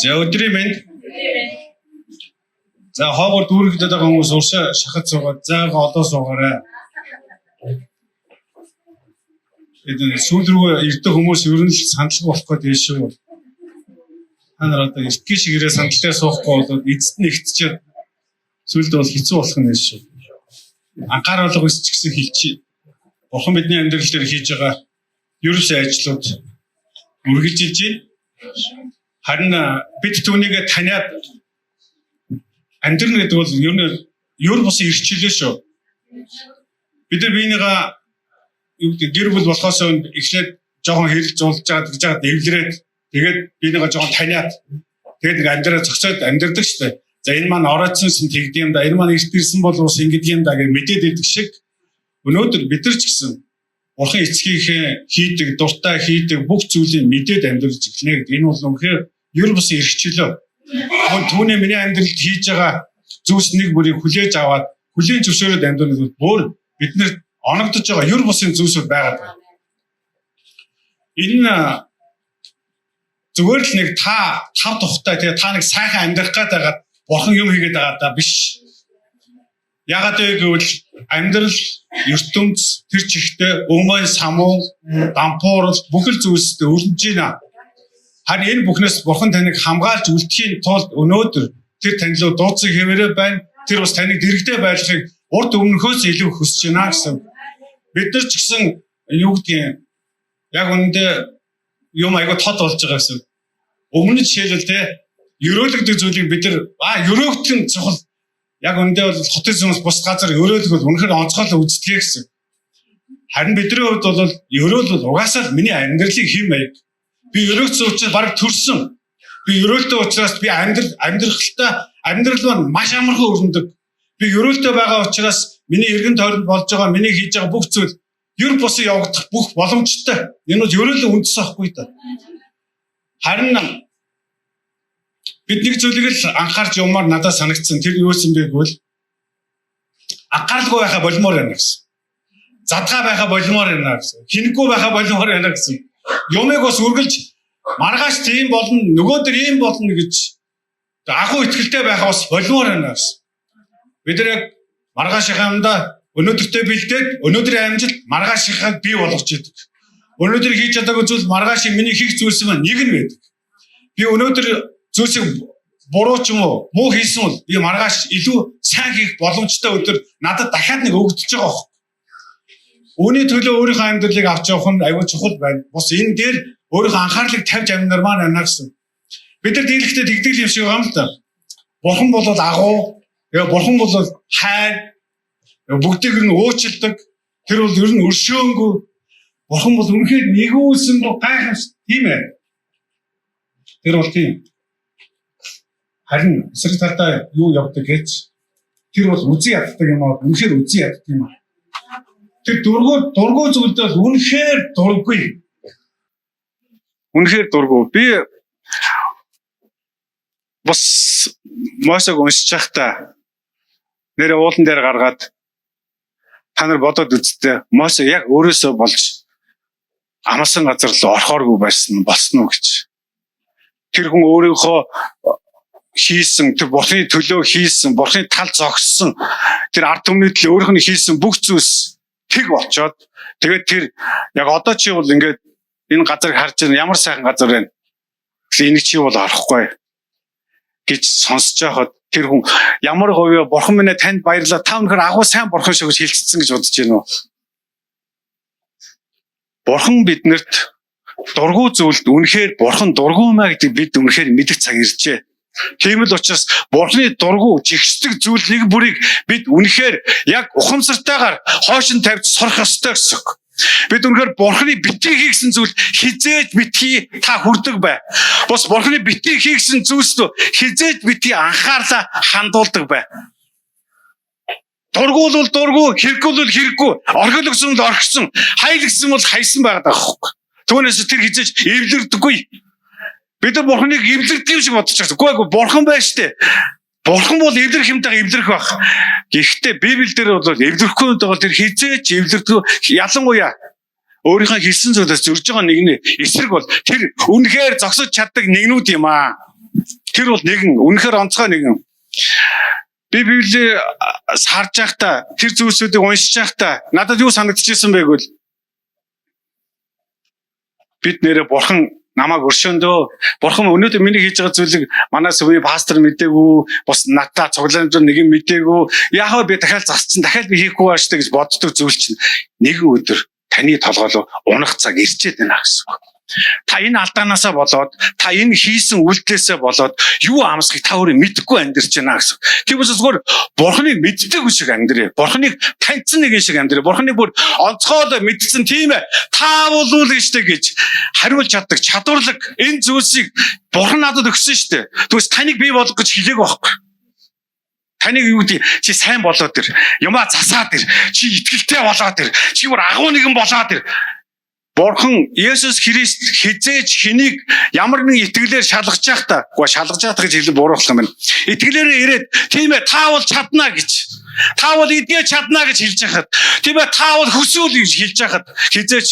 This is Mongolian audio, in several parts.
За, өдрийн мэнд. За, хоогоор дүүрэгдээд байгаа хүмүүс уршаа шахаж суугаад, зайгаа олоо суугаарай. Энэ сүүл рүү ирдэг хүмүүс ер нь л сандалгүй болох гээд байна шүү. Та нар одоо эртгийн шигээрээ сандал дээр суухгүй бол эцэст нь ихтчихэд сүүлд бол хэцүү болох нь шүү. Анхааруулга өсч гэсэн хэлчихье. Бурхан бидний амьдрал дээр хийж байгаа ерөөсөө ажлууд үргэлжилж байна. Харин бид түүнийг таниад амьдрна гэдэг бол ер нь ер бусын эрхчлөө шүү. Бид нар биенийгаа, юу гэдэг, гэр бүл болохоос өмнө эхлээд жоохон хэрэл зулж байгаа гэж байгаа, эвлэрээд, тэгээд биенийгаа жоохон таниад, тэгээд нэг амьдраа зохицоод амьдардаг шүү дээ. За, энэ маань ороодсон тэгдэм да, энэ маань эрт ирсэн бол ус ингэдэг юм да гэж мэдээд идэг шиг өнөөдөр бид нар ч гэсэн Бурхан эцгийнхээ хийдэг, дуртай хийдэг бүх зүйлийг мэдээд амьдрч эхэлнэ гэдэг. Энэ бол үнэхээр ер бусын эрхчлөө. Мөн түүний миний амьдралд хийж байгаа зүйлс нэг бүрийг хүлээж аваад, хүлээн зөвшөөрөөд амьдрах нь бүр биднэрт оногдож байгаа ер бусын зүйлсүүд байгаад байна. Энэ зүгээр л нэг та тав тухтай, тэгээ та нэг сайхан амьдрах гээд байгаад бурхан юм хийгээд байгаа даа биш. Ягаад гэвэл амьдрал, ертөнц тэр чигтээ өмөө, самуу, дампуурал, бүхэл зүйлстэй өрнөж байна. Харин энэ бүхнээс бурхан таныг хамгаалж үлдэхийн тулд өнөөдөр тэр тань руу дууцсан хэвээрээ байна. Тэр бас таныг дэрэгдээ байлгахыг урд өмнөхөөс илүү хүсэж байна гэсэн. Бид нар ч гэсэн, юу гэдгийг, яг үнэндээ юм айгу тод болж байгаа гэсэн. Өмнө нь жишээлбэл, те, ерөөлөгдөх зүйлийг бид нар ерөөгдөх нь чухал. Яг үнэндээ бол хотын сүмс, бус газар ерөөлөх бол үнэхээр онцгой үздэг гэсэн. Харин бидний хувьд бол ерөөл бол угаасаа л миний амьдралын хэв маяг. Би ерөөгдсөн учраас бараг төрсөн. Би ерөөлтэй учраас би амьдралтай амьдрал маань маш амархан өрнөдөг. Би ерөөлтэй байгаа учраас миний эргэн тойронд болж байгаа, миний хийж байгаа бүх зүйл ер бусын явагдах бүх боломжтой. Энэ бол ерөөлөн үндэс ахгүй да. Харин бид нэг зүйлийг л анхаарч явмаар надад санагдсан. Тэр юу юм бэ гэвэл анхааралгүй байхаа болмоор байна гэсэн. Задгаа байхаа болмоор байна гэсэн. Хинэггүй байхаа болмоор байна гэсэн. Юмыг бас үргэлж маргааш тийм болно, нөгөөдөр ийм болно гэж агуу итгэлтэй байхаа бас болмоор байна гэсэн. Бид нар яг маргаашийнхаа юмдаа өнөөдөртөө бэлдээд, өнөөдрийн амжилт маргаашийнхаа бий болгож идэг. Өнөөдөр хийж чадаагүй зүйл маргаашийн миний хийх зүйлс маань нэг нь байдаг. Би өнөөдөр зүйлсийг буруу ч юм уу муу хийсэн бол би маргааш илүү сайн хийх боломжтой өдөр надад дахиад нэг өгдөж байгаа байхгүй. Үүний төлөө өөрийнхөө амьдралыг авч явах нь аюул чухал байна. Бус энэ дээр өөрийнхөө анхаарлыг тавьж амьдрмаар байна гэсэн. Бид нар дийлэхдээ тэгдэг юм шиг байгаа юм л да. Бурхан бол агуу, тэгээ бурхан бол хайр, бүгдийг нь өөчилдөг. Тэр бол ер нь өршөөнгүй. Бурхан бол үнэхээр нэгүүлсэнгүй, гайхамшиг, тийм ээ. Тэр бол тийм. Харин эсрэг талдаа юу явдаг гэж, тэр бол үзий яддаг юм аа. Үнэхээр үзий яддаг юм аа. Тэр дургүй зүйлдээ бол үнэхээр дургүй. Үнэхээр дургүй. Би бас Мосог уншиж байхдаа нэрээ уулан дээр гаргаад, та нар бодоод үзтээ, Мосе яг өөрөөсөө болж амласан газар руу орохооргүй байсан болсон уу гэж. Тэр хүн өөрийнхөө хийсэн, тэр бурхны төлөө хийсэн, бурхны тал зогссон тэр ард түмний төлөө өөрийнх нь хийсэн бүх зүйлс тэг болчоод, тэгээд тэр яг одоо чи бол ингээд энэ газарыг харж байна, ямар сайхан газар байна. Тэгэхээр энийг чи бол орохгүй гэж сонсож байхад тэр хүн ямар гоё, бурхан минь ээ, танд баярлалаа, та үнэхээр агуу сайн бурхан шүү гэж хэлчихсэн гэж бодож байна уу? Бурхан биднэрт дургүй зүйлд үнэхээр бурхан дургүй маа гэдэг бид үнэхээр мэдэх цаг иржээ. Тийм л учраас бурхны дургүй, жигсдэг зүйл нэг бүрийг бид үнэхээр яг ухамсартайгаар хойш нь тавьж сурах ёстой гэсэн үг. Бид үнэхээр бурхны битгий хийгсэн зүйл хизээж битгий та хүрдэг бай. Бус бурхны битгий хийгсэн зүйлс рүү хизээж битгий анхаарлаа хандуулдаг бай. Дургүй бол дургүй, хэрэггүй бол хэрэггүй, орхиолгсон бол орхисон, хайлгсан бол хайсан байгаад байгаа хөөх. Түүнээс тэр хизээж эвлэрдэггүй. Бид нар бурхныг эвлэрдэг юм шиг бодож байгаа. Үгүй ээ, бурхан байж тээ. Бурхан бол эвлэрэх юмтайгаа эвлэрэх байх. Гэхдээ Библиэлд бол эвлэрэхгүй бол тэр хизээж эвлэрдэг. Ялангуяа өөрийнхөө хэлсэн зүйлээс зөрж байгаа нэгний эсрэг бол тэр үнэхээр зогсож чаддаг нэгнүүд юм аа. Тэр бол нэгэн үнэхээр онцгой нэгэн. Би Библийг харж байхдаа тэр зүйлсүүдийг уншиж байхдаа надад юу санагдчихсэн бэ гэвэл бид нэрээ бурхан намайг өршөөндөө, бурхан өнөөдөр миний хийж байгаа зүйлийг манай сүмийн пастор мдээгүй, бус надаа цуглаанд нэгэн мдээгүй, яах вэ, би дахиад засчин, дахиад би хийхгүй бааш та гэж боддог зүйл чинь нэгэн өдөр таны толгой руу унах цаг ирчээд байна гэсэн үг. Та энэ алдаанаасаа болоод, та энэ хийсэн үйлдэлээсээ болоод юу амсахыг та өөрөө мэдэхгүй амьдарч байна гэсэн. Тийм учраас зүгээр бурхныг мэддэг шиг амьдрээ. Бурхныг таньсан нэгэн шиг амьдрээ. Бурхныг бүр онцгой мэдсэн, тийм ээ. Та болов л гэж хариулж чаддаг чадварлаг энэ зүйлсийг бурхан надад өгсөн шүү дээ. Тэгвэл таныг бий болгох гэж хэлээг байхгүй. Таныг юу гэдэг, чи сайн болоод ир. Юмаа засаад ир. Чи итгэлтэй болоод ир. Чи бүр агуу нэгэн болоод ир. Бурхан Есүс Христ хизээж хэнийг ямар нэгэн итгэлээр шалгаж байхдаа, үгүй шалгаж байхдаа гэж хэлэн буруу болох юм байна. Итгэлээрээ ирээд, тийм ээ, та бол чадна гэж. Та бол эдгээ чадна гэж хэлж байхад, тийм ээ, та бол хүсвэл гэж хэлж байхад хизээж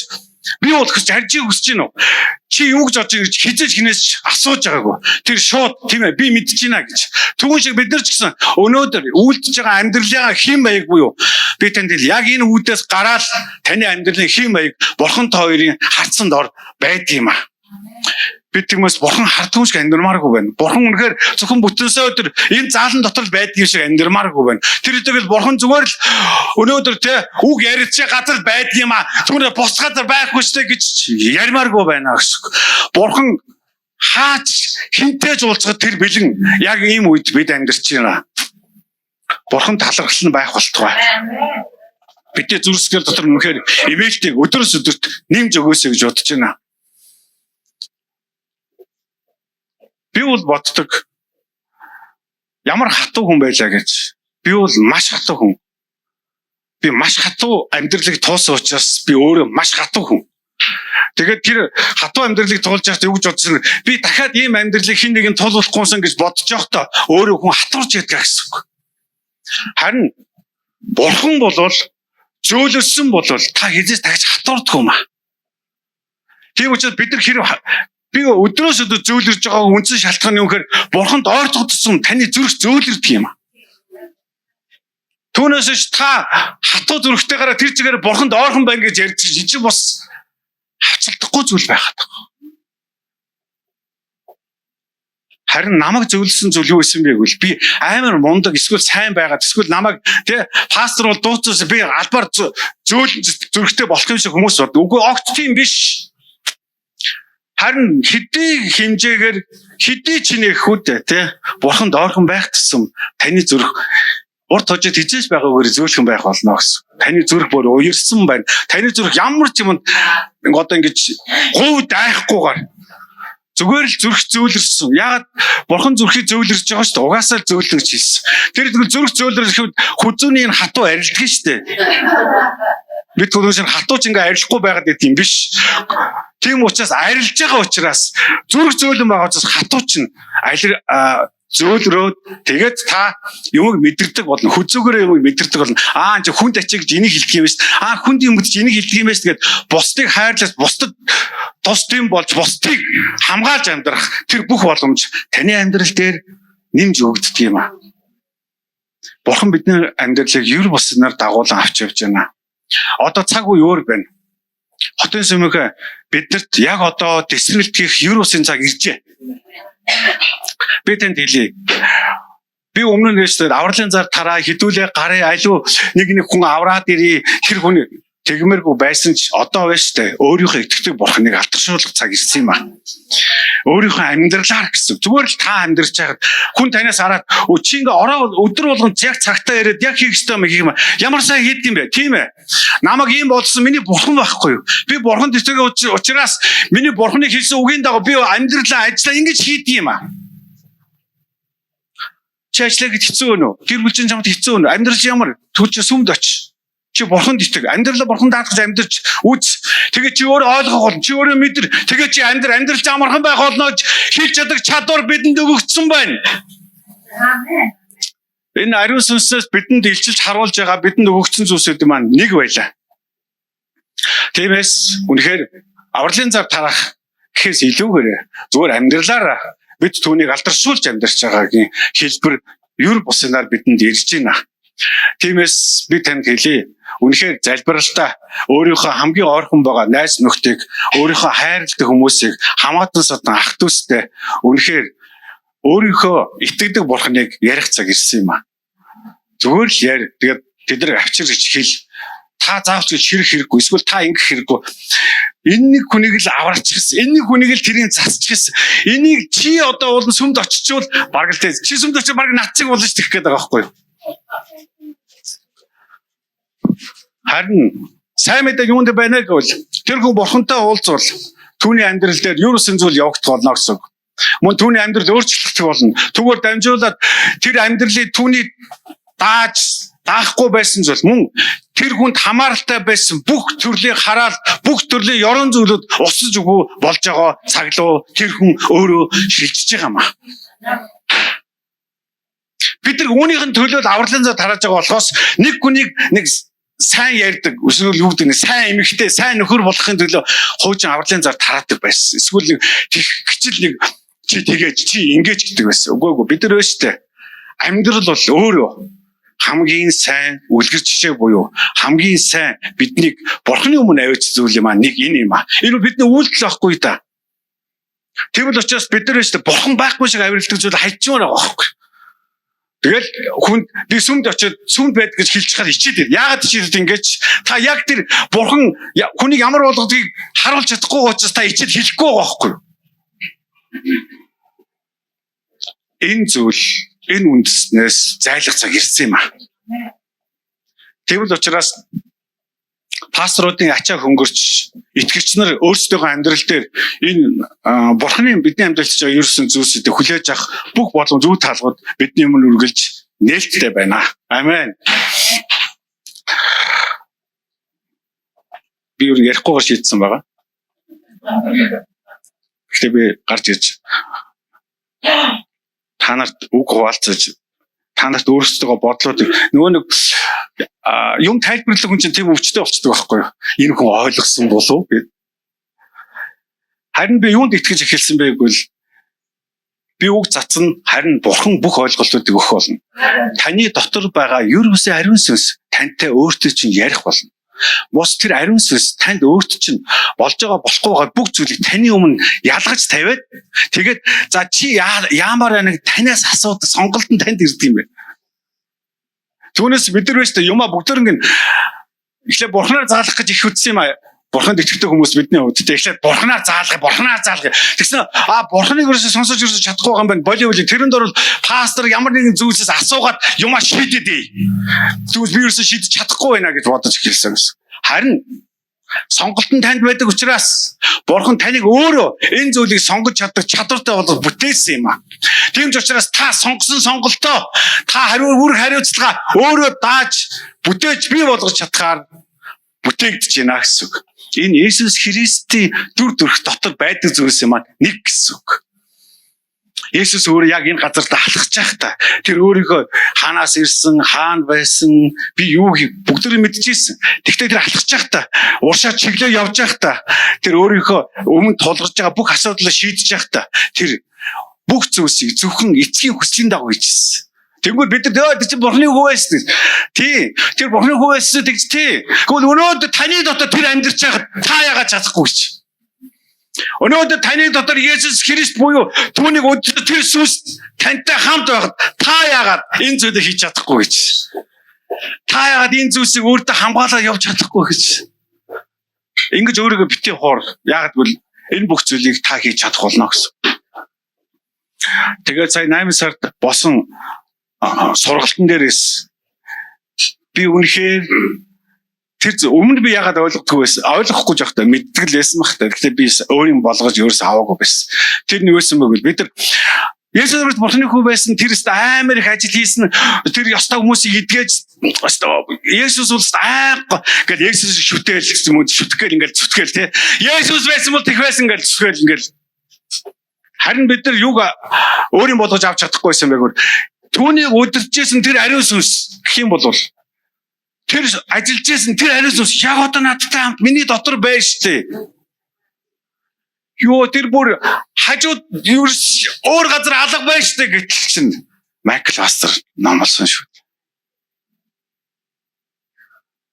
би бол хүсэж харж хүсэж гин үү? Чи юу гэж бодож гэж хизээж хинээс ч асууж байгаагүй. Тэр шууд, тийм ээ, би мэдэж байна гэж. Түүн шиг бид нар ч гэсэн өнөөдөр үйлдэж байгаа амьдралынхаа хэм маяг буюу би танд хэл яг энэ үүдээс гараад таны амьдралын хэм маяг бурхан та хоёрын харцанд ор байдаг юм аа. Бид тиймээс бурхан хардгүй шиг амьдрмааргүй байна. Бурхан үнэхээр зөвхөн бүтэнсээ өдөр энэ заалан дотор л байдаг юм шиг амьдрмааргүй байна. Тэр тэгэл бурхан зүгээр л өнөөдөр те үг ярьж газар байдаг юм аа. Түүнээ бус газар байхгүй штэ гэж ярмааргүй байна гэсэн. Бурхан хаач хинтээ ч уулзахад тэр бэлэн яг ийм үед бид амьдарч байна. Бурхан талархал нь байх болтугай. Бидний зүрх сэтгэл дотор үнэхээр эмээлтийг өдрөөс өдөрт нэмж өгөөсэй гэж бодож байна. Би бол боддог. Ямар хатуу хүн байлаа гэж. Би бол маш хатуу хүн. Би маш хатуу амьдралыг туулсан учраас би өөрөө маш хатуу хүн. Тэгээд тэр хатуу амьдралыг туулж байхдаа юу гэж бодсон, би дахиад ийм амьдралыг хэн нэгэн туулуулахгүйсэн гэж бодож байхдаа өөрөө хүн хатуурч ядгаа гэсэн үг. Харин бурхан болвол зөөлөсөн болвол та хэзээ ч дахиж хатуурдаггүй юм аа. Тийм учраас бид нар хэрэг би өдрөөс өдөр зөөлрөж байгаа үндсэн шалтгаан нь юу гэхээр бурханд ойртогдсон таны зүрх зөөлрдөг юм. Түүнээс ч та хатуу зүрхтэйгаараа тэр чигээр бурханд ойрхон байна гэж ярьж чинь чинь бас хавцалдахгүй зүйл байхад байгаа. Харин намайг зөвлөсөн зүйл юу байсан бэ гэвэл би амар мундаг эсвэл сайн байгаад эсвэл намайг тэ пастор бол дууцаас би албаар зөөлөн зүрхтэй болох юм шиг хүмүүс боддог. Үгүй, огт тийм биш. Харин хэдий хэмжээгээр хэдий чинээх үү тэ бурханд ойрхон байх тусам таны зүрх урд хожид хизээж байгаагаар зөөлхөн байх болно гэсэн. Таны зүрх бүр уярсан байна. Таны зүрх ямар ч юмд одоо ингэж гуй дайхгүйгээр зүгээр л зүрх зөөлрсөн. Яагаад бурхан зүрхийг зөөлрөж байгаа шүү дээ. Угаасаа л зөөлрөж хэлсэн. Тэр тэгвэл зүрх зөөлрөхөд хүзүүний энэ хатуу арилдаг шүү дээ. Бид түрүүн хатуу ч ингээ арилахгүй байгаад байт юм биш. Тийм учраас арилж байгаа учраас зүрх зөөлөн байгаа учраас хатуу ч зөөлрөөд тэгээд та юмыг мэдэрдэг болно. Хүзүүгээрээ юмыг мэдэрдэг болно. Аа энэ хүнд ачиг гэж энийг хэлдэг юм биш. Аа хүнд юм гэж энийг хэлдэг юм биш тэгээд бусдыг хайрлаж бусдад тус тийм болж бусдыг хамгаалж амьдрах тэр бүх боломж таны амьдрал дээр нэмж өгдөг юм аа. Бурхан бидний амьдралыг ер буснаар дагуулan авч явж байна. Одоо цаг үе өөр байна. Хотын сүмийг биднэрт яг одоо тэсрэлт хийх ер бусын цаг иржээ. Би танд хэлье. Би өмнө нь хэлсэн авралын зар тараа хідүүлээ гарын алив нэг нэг хүн авраад ирээ тэр хүн тэгмэргүй байсан ч одоо байна штэ өөрийнхөө итгэдэг бурхныг алдаршуулах цаг ирсэн юм аа. Өөрийнхөө амьдралаар гэсэн. Зүгээр л та амьдарч байхад хүн танаас хараад чи ингээ ороо өдөр болгон яг цагтаа ирээд яг хийх ёстой юм хийх юм. Ямар сайн хийдэг юм бэ? Тийм ээ. Намайг ийм болсон миний бурхан байхгүй юу? Би бурханд итгэдэг учраас миний бурханы хэлсэн үгийн дагуу би амьдралаа ажиллаа ингэж хийдэг юм аа. Чи ажиллаа гэж хэцүү өнөө? Гэр бүл чинь чамд хэцүү өнөө? Амьдрал ямар? Түр чи сүмд оч. Чи бурханд итг. Амьдралаа бурхан даатгаж амьдарч үз. Тэгээ чи өөрөө ойлгох болно. Чи өөрөө мэдэр. Тэгээ чи амьдрал чи амархан байх болно гэж хэлж чадах чадвар бидэнд өгөгдсөн байна. Амен. Энэ ариун сүнснээс бидэнд илчилж харуулж байгаа бидэнд өгөгдсөн зүйлсүүд маань нэг байлаа. Тиймээс үнэхээр авралын зар тарах гэхээс илүүгээр зүгээр амьдралаараа Бид түүнийг алдаршуулж амьдарч байгаагийн хэлбэр юр буснаар бидэнд ирж байна. Тиймээс би танд хэлье. Үнэхээр залбиралдаа өөрийнхөө хамгийн ойрхон байгаа найз нөхдийг, өөрийнхөө хайрладаг хүмүүсийг, хамаатан садан ах дүүстэй үнэхээр өөрийнхөө итгэдэг бурхныг ярих цаг ирсэн юм а. Зүгээр л яар. Тэгээд тэд нар авчир гэж хэл. Та заавч гэж хэрэг хэрэггүй. Эсвэл та ингэх хэрэггүй. Энэ нэг хүнийг л аварчихсан. Энэ нэг хүнийг л тэрийг засчихсан. Энийг чи одоо уулын сүмд очичвол бараг л чи сүмд очиж бараг нацыг болно ш тэгэх гээд байгаа байхгүй юу? Харин сайн мэдээ юунд байна гэвэл тэр хүн бурхантай уулзвал түүний амьдрал дээр ерөөсөн зүйл явагдах болно гэсэн үг. Мөн түүний амьдрал өөрчлөгдөх болно. Түүгээр дамжуулаад тэр амьдралыг түүний дааж даахгүй байсан зүйл мөн тэр хүнд хамааралтай байсан бүх төрлийн хараал, бүх төрлийн ёроон зүйлүүд усаж үгүй болж байгаа цаг руу тэр хүн өөрөө шилжиж байгаа юм а. Бид нар үүнийх нь төлөө авралын зав тарааж байгаа болохоос нэг хүнийг нэг сайн ярьдаг, эсвэл юу гэдэг нь сайн эмэгтэй, сайн нөхөр болохын төлөө хуучин авралын зар тараадаг байсан. Эсвэл нэг хичил нэг чи тэгэж, чи ингэж гэдэг байсан. Үгүй үгүй, бид нар шүү дээ. Амьдрал бол өөрөө хамгийн сайн үлгэр жишээ буюу хамгийн сайн биднийг бурхны өмнө аваач зүйл юм а, нэг энэ юм а. Энэ бидний үйлдэл байхгүй да. Тэгвэл учраас бид нар шүү дээ бурхан байхгүй шиг авиралдаг зүйл хайчмаар байгаа байхгүй. Тэгэл хүн би сүмд очиод сүмд байд гэж хэлж чахаар ичээд ир. Яагаад ичээд ингэж та яг тэр бурхан хүнийг ямар болгодгийг харуулж чадахгүй учраас та ичээд хэлэхгүй байгаа байхгүй. Энэ зүйл энэ үндэснээс зайлах цаг ирсэн юм а. Тэгвэл учраас пасторуудын ачаа хөнгөрч итгэгч нар өөрсдийнхөө амьдрал дээр энэ бурхны бидний амьдралд ч ерөөсөн зүйлсүүдийг хүлээж авах бүх боломж үе таалгууд бидний өмнө үргэлж нээлттэй байна. Амен. Би юу ярихгүйгээр шийдсэн байгаа. Гэхдээ би гарч ирж та нарт үг хуваалцаж та нарт өөрсдөө бодлоодыг нөгөө нэг юм тайлбарлах хүн чинь тийм өвчтэй болчдөг байхгүй юу? Энэ хүн ойлгосон болов уу? Харин би юунд итгэж эхэлсэн бэ гэвэл би үг затсан, харин бурхан бүх ойлголтуудыг өгөх болно. Таны дотор байгаа ерөөсөө ариун сүнс тантай өөртөө чинь ярих болно. Бус тэр ариун сүнс танд өөрт чинь болж байгаа болохгүй байгаа бүх зүйлийг таны өмнө ялгаж тавиад тэгээд за чи яамаар байна танаас асуудаг сонголт нь танд ирдэг юм байна. Түүнээс бид нар өстө юмаа бүгдээр ингэ эхлээ бурхнаар заалах гэж их үтсэн юм а. Бурханд итгэдэг хүмүүс бидний хувьд тэ эхлээд бурхнаар заалах, бурхнаар заалах. Тэгсэн а бурхныг ерөөсөө сонсож ерөөсөө чадахгүй байгаа юм байна. Боли боли тэрэнд орвол пастор ямар нэгэн зүйлсээс асуугаад юмаа шийдээд. Тэгвэл би ерөөсөө шийдэж чадахгүй байна гэж бодож эхэлсэн гэсэн. Харин сонголт нь танд байдаг учраас бурхан таныг өөрөө энэ зүйлийг сонгож чаддаг чадвартай болгож бүтээсэн юм а. Тийм ч учраас та сонгосон сонголтоо та хариу үүрэг хариуцлага өөрөө дааж бүтээж бий болгож чадхаар бүтээгдэж байна гэсэн үг. Энэ Иесус Христийн дүр төрх дотор байдаг зүйлс юм а нэг гэсэн үг. Есүс өөрөө яг энэ газар дээр алхаж байхдаа тэр өөрийнхөө хаанаас ирсэн, хаана байсан, би юу хийх бүгдийг мэдчихсэн. Тэгвэл тэр алхаж байхдаа, уршаа чиглээ явж байхдаа тэр өөрийнхөө өмнө тулгарч байгаа бүх асуудлаа шийдэж байхдаа тэр бүх зүйлсийг зөвхөн эцгийн хүслийн дагуу хийжсэн. Тэгвэл бид нар тэр чинь бурхны хүү байсан. Тий. Тэр бурхны хүү байсан тэгж тий. Тэгвэл өнөөдөр таны дотор тэр амьдарч байхад та яагаад чадахгүй гэж. Өнөөдөр таны дотор Есүс Христ буюу түүнийг өдөр тэр сүнс тантай хамт байхад та яагаад энэ зүйлийг хийж чадахгүй гэж. Та яагаад энэ зүйлсийг өөртөө хамгаалаад явж чадахгүй гэж. Ингэж өөрийгөө битгий хоор. Яагаад гэвэл энэ бүх зүйлийг та хийж чадах болно гэсэн. Тэгээд сая 8 сард босон сургалтын дээрээс би үнэхээр тэр өмнө би ягаад ойлгохгүй байсан, ойлгохгүй жоохтой мэддэг л байсан баг та. Гэхдээ би өөрийн болгож ерөөс аваагүй байсан. Тэр нь юу байсан бэ гэвэл бид нар Есүс Христ бурхны хүү байсан, тэр өстө амар их ажил хийсэн, тэр ёстой хүмүүсийг эдгэж Есүс бол айг гэл Есүс шүтээл гэсэн юм уу, шүтгэл ингээл зүтгэл тий. Есүс байсан бол тех байсан гэл зүтгэл ингээл. Харин бид нар юуг өөрийн болгож авч чадахгүй байсан бэ гэвэл түүнийг удирдахжсэн тэр ариун сүнс гэх юм бол тэр ажиллаж байсан тэр ариун сүнс яг одоо надтай хамт миний дотор байж штэ. Юу, тэр бүр хажууд ерөөс өөр газар алга байна штэ, гэтэл чинь Майкл пастор номлосон шүү.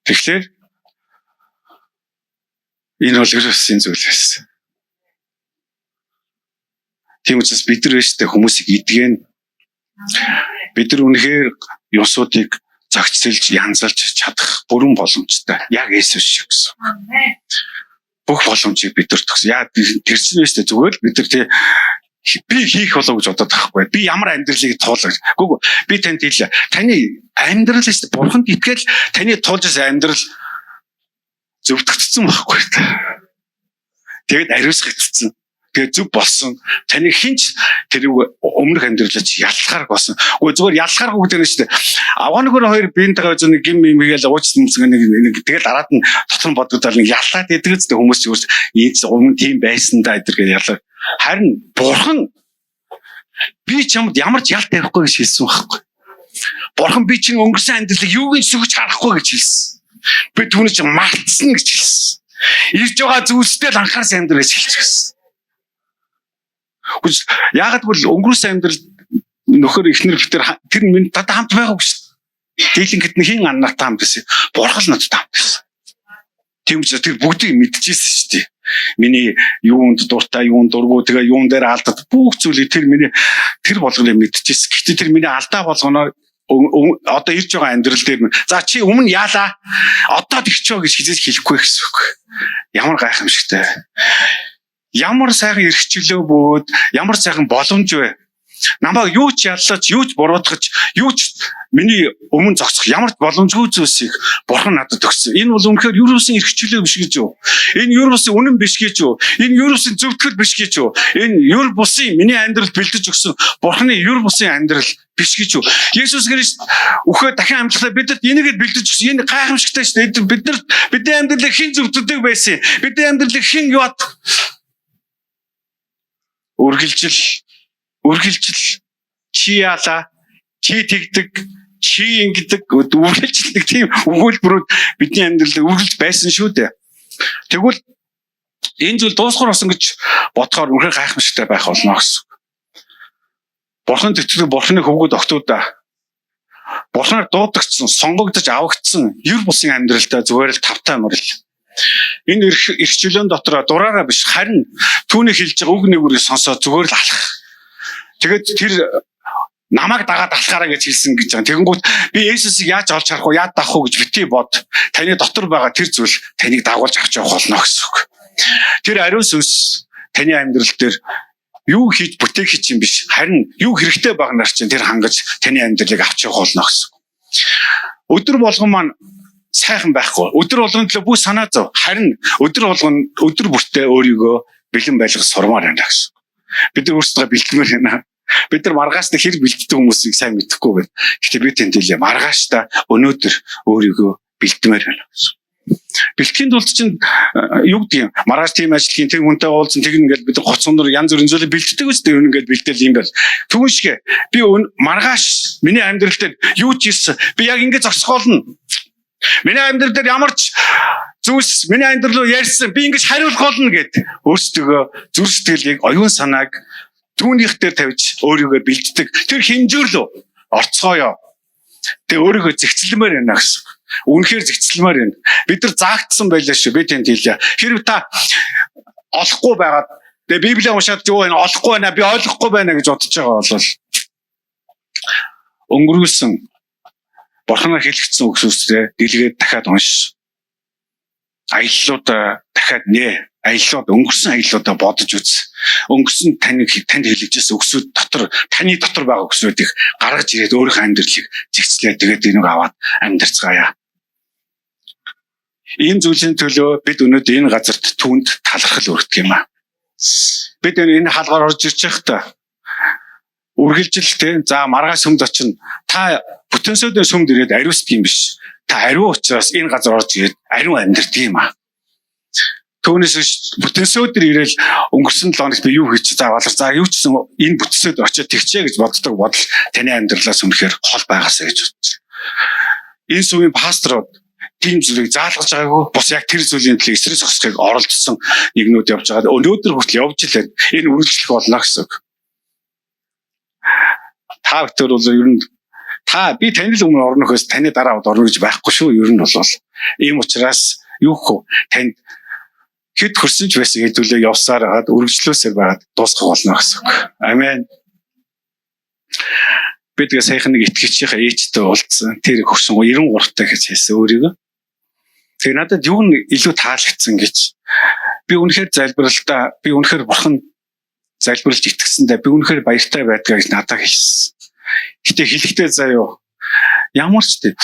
Тэгэхээр энэ бол ерөөсөн зүйл байсан. Тийм учраас бид нар штэ хүмүүсийг идгэн, бид нар үнэхээр ёсуудыг зохицолж, янзалж чадах бүрэн боломжтой. Яг Есүс шиг гэсэн. Бүх боломжийг бид нар төгс. Яа, тэр чинь штэ зүгээр л бид нар тий би хийх болов гэж бодоод байхгүй. Би ямар амьдралыг туулах. Үгүй, би танд хэлье. Таны амьдрал шүү дээ. Бурханд итгэл таны туулж байсан амьдрал зөвтгөгдсөн байхгүй. Тэгээд ариусгагдсан. Тэгээд зөв болсон. Таны хинч тэрийг өмнөх амьдралаа чи яллахаар болсон. Үгүй, зүгээр яллахааргүй гэдэг нь шүү дээ. Аваа нөхөр хоёр биентэйгээ нэг гим юм хийгээл уучлсан нэг нэг тэгэл араад нь дотор нь бодогдол нэг яллаад идэг зү хүмүүс ч ийм өмнө тийм байсан да эдэр гэж ялаа. Харин бурхан би чамд ямар ч ял тавихгүй гэж хэлсэн байхгүй. Бурхан би чинь өнгөрсөн амьдралыг юуг нь сүгж харахгүй гэж хэлсэн. Би түүний чинь мартсан гэж хэлсэн. Ирж байгаа зүйлстэй л анхаарсан амьдрал гэж хэлчихсэн. Яагаад гэвэл өнгөрсөн амьдрал нөхөр эхнэр битэр тэр минь надад хамт байгаагүй шүү дээ. Дийлэнхэд нь хин надтай хамт байсан. Бурхан л надтай хамт байсан. Тийм учраас тэр бүгдийг мэдчихсэн шүү дээ. Миний юунд дуртай, юунд дургүй, тэгээ юун дээр алдад бүх зүйлийг тэр миний тэр болгоныг мэдчихсэн. Гэхдээ тэр миний алдаа болгоноор одоо ирж байгаа амьдрал дээр за чи өмнө яалаа, одоо тэгчөө гэж хизээж хэлэхгүй гэсэн үг. Ямар гайхамшигтай. Ямар сайхан эрхчлөө бөгөөд ямар сайхан боломж вэ? Намайг юу ч яллаж, юу ч буруутгаж, юу ч миний өмнө зогсох ямар ч боломжгүй зүйлсийг бурхан надад өгсөн. Энэ бол үнэхээр юурусын эрхчлөө биш гэж юу? Энэ юурусын үнэн биш гэж юу? Энэ юурусын зөвтгөл биш гэж юу? Энэ юр бусын миний амьдрал бэлдэж өгсөн бурханы юр бусын амьдрал биш гэж юу? Есүс Христ үхээ дахин амьдлахлаа бидэд энийг бэлдэж өгсөн. Энэ гайхамшигтай шүү дээ. Бид нар бидний амьдралыг хэн зөвтгөдөг байсан? Бидний амьдралыг хэн юат үргэлжил чи яалаа, чи тэгдэг, чи ингэдэг, үргэлжлдэг тийм өгүүлбэрүүд бидний амьдралд үргэлж байсан шүү дээ. Тэгвэл энэ зүйл дуусгар болсон гэж бодохоор үнэхээр гайхамшигтай байх болно гэсэн. Бурхан тэтгэдэг бурханы хөвгүүд октоудаа бурханаар дуудагдсан, сонгогдож авагдсан ер бусын амьдралдаа зүгээр л тавтай морил. Энэ эрхчлөөн дотор дураараа биш, харин түүний хэлж байгаа үг нэгүрийг сонсоод зүгээр л алах. Тэгээд тэр намайг дагаад алхаараа гэж хэлсэн гэж байгаа. Тэгэнгүүт би Есүсийг яаж олж харах вэ? Яаж дагах вэ гэж бити бод. Таны дотор байгаа тэр зүйл таныг дагуулж авч явах болно гэсэн үг. Тэр ариун сүнс таны амьдрал дээр юу хийж бүтээх юм биш. Харин юу хэрэгтэй багнаар чинь тэр хангаж таны амьдралыг авч явах болно гэсэн үг. Өдөр болгон маань сайхан байхгүй. Өдөр болгон төлөө бүх санаа зов. Харин өдөр болгон өдөр бүртээ өөрийгөө бэлэн байлгах сурмаар байна гэсэн. Бид нар өөрсдөө бэлтмээр байна. Бид нар маргааш хэр бэлддэг хүмүүсийг сайн мэдэхгүй байна. Гэхдээ би тэнд хэлье. Маргааш та өнөөдөр өөрийгөө бэлтмээр байна гэсэн. Бэлтгэхийн тулд чинь юу гэдэг юм? Маргааш тийм ажил хийн, тэр хүнтэй уулзсан, тэр ингээл бид гоц өндөр янз бүрийн зүйлийг бэлддэг үстэй, ер нь ингээл бэлдээл юм байна. Түүн шиг би маргааш миний амьдрал дээр юу ч хийсэн би яг ингэж зогсох болно. Миний амьдрал дээр ямар ч зүйлс миний амьдрал руу ярьсан би ингэж хариулах болно гэд өөрсдөө зүрх сэтгэлийг, оюун санааг түүнийх дээр тавьж өөрийгөө бэлддэг. Тэр хэмжүүрлөө орцгоё. Тэгээ өөрийгөө зэгцлэмээр байна гэсэн. Үнэхээр зэгцлэмээр байна. Бид нар заагдсан байлаа шүү. Би тэнд хэлье. Хэрв та олохгүй байгаад тэгээ Библийг уншаад юу байна, олохгүй байна, би ойлгохгүй байна гэж бодож байгаа бол өнгөрүүлсэн бурханаар хэлэгдсэн үгсүүсээ дэлгээд дахиад унш. Аяллуудаа дахиад нэ. Аяллууд, өнгөрсөн аяллуудаа бодож үз. Өнгөрсөн таны танд хэлэгдсэн үгсүүд дотор таны дотор байгаа үгсүүдийг гаргаж ирээд өөрийнхөө амьдралыг зэгцлээ. Тэгээд энийг аваад амьдарцгаая. Энэ зүйлийн төлөө бид өнөөдөр энэ газарт түүнд талархал өргөдөг юм аа. Бид энэ хаалгаар орж ирж байхдаа үргэлжилтэй за маргааш сүмд очино. Та бүтэнсөдөө сүмд ирээд ариусдаг юм биш. Та ариун учраас энэ газар орж ирээд ариун амьдардаг юм аа. Түүнээс биш бүтэнсөдөр ирээл өнгөрсөн 7 хоногт би юу хийж за балар за юу ч гэсэн энэ бүтэнсөд очиод тэгчээ гэж боддог бодол таны амьдралаас үнэхээр хол байгаасаа гэж бодсон. Энэ сүмийн пасторууд тийм зүйлийг заалгаж байгаагүй. Бус яг тэр зүйлийн төлөө эсрэг зогсохыг оролдсон нэгнүүд явж байгаа. Өнөөдөр хүртэл явж л байна. Энэ үргэлжлэх болно гэсэн үг. Та бүхэн бол ер нь та би таны л өмнө орно хөөс таны дараа орно гэж байхгүй шүү. Ер нь бол ийм учраас юу хөө танд хэд хөрсөн ч байсан хэдүүлээ явсаар хагаад үргэлжлөөсөр байгаад дуусгах болно гэсэн үг. Амен. Би тэгээ саяхан нэг итгэгчийнхаа ээжтэй уулзсан. Тэр хөрсөн 93 таа гэж хэлсэн өөрийгөө. Тэгээ надад юу нь илүү таалагдсан гэж. Би үнэхээр залбиралдаа, би үнэхээр бурхан залбирлж итгэсэндээ би үнэхээр баяртай байдгаа гэж надад хэлсэн. Гэтэ хэлэхдээ заяо ямар ч тийм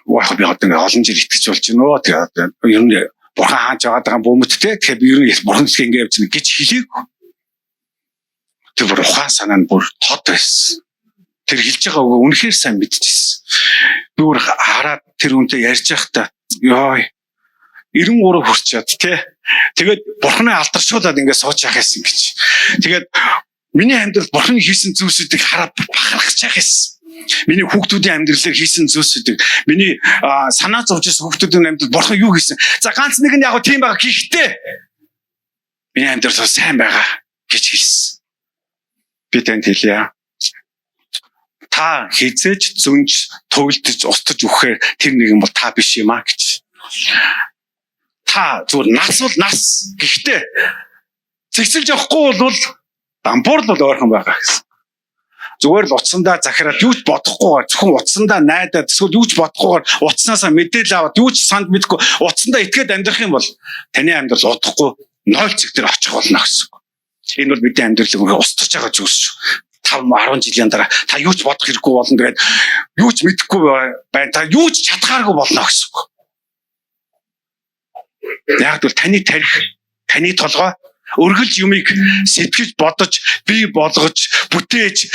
яг би одоо ингээ олон жил итгэж болж байна өө. Тэгээ ер нь бурхан хааж байгаа бөмөттэй. Тэгэхээр би ер нь бурхан зэхээ ингээ явж байна гэж хэлээгүй. Тэр бүр ухаан санаа нь бүр тод байсан. Тэр хэлж байгаа үгээ үнэхээр сайн мэдчихсэн. Би бүр хараад тэр үнтэй ярьж байхдаа ёо 93 хүрчээд те. Тэгээд бурханы алдаршуулад ингээ сууж явах байсан гэж. Тэгээд миний амьдралд бурханы хийсэн зүйлсүүдийг хараад бахархаж явах байсан. Миний хүүхдүүдийн амьдралаар хийсэн зүйлсүүдийг, миний санаа зовж байсан хүүхдүүдийн амьдрал бурхан юу хийсэн. За ганц нэг нь яг тийм байгаа, гэхдээ миний амьдрал бол сайн байгаа гэж хэлсэн. Би танд хэлье. Та хизээж зүнж, туйлдж, устж өгөхээр тэр нэгэн бол та биш юм а гэж. Та зүгээр нас бол нас, гэхдээ зэгцэлж явахгүй бол дампуур л бол ойрхон байгаа гэсэн. Зүгээр л утсандаа захираад юу ч бодохгүйгээр зөвхөн утсандаа найдаад эсвэл юу ч бодохгүйгээр утаснаасаа мэдээлэл аваад юу ч санд мэдгүй утсандаа итгээд амьдрах юм бол таны амьдрал удахгүй 0 цэг дээр очих болно гэсэн. Энэ бол бидний амьдралыг үнэхээр устгаж байгаа зүйлс шүү. 5 10 жилийн дараа та юу ч бодох хэрэггүй болно, тэгээд юу ч мэдэхгүй байна, та юу ч чадхааргүй болно гэсэн үг. Яг л таны тарих, таны толгой өргөлж юмыг сэтгэж бодож бий болгож бүтээж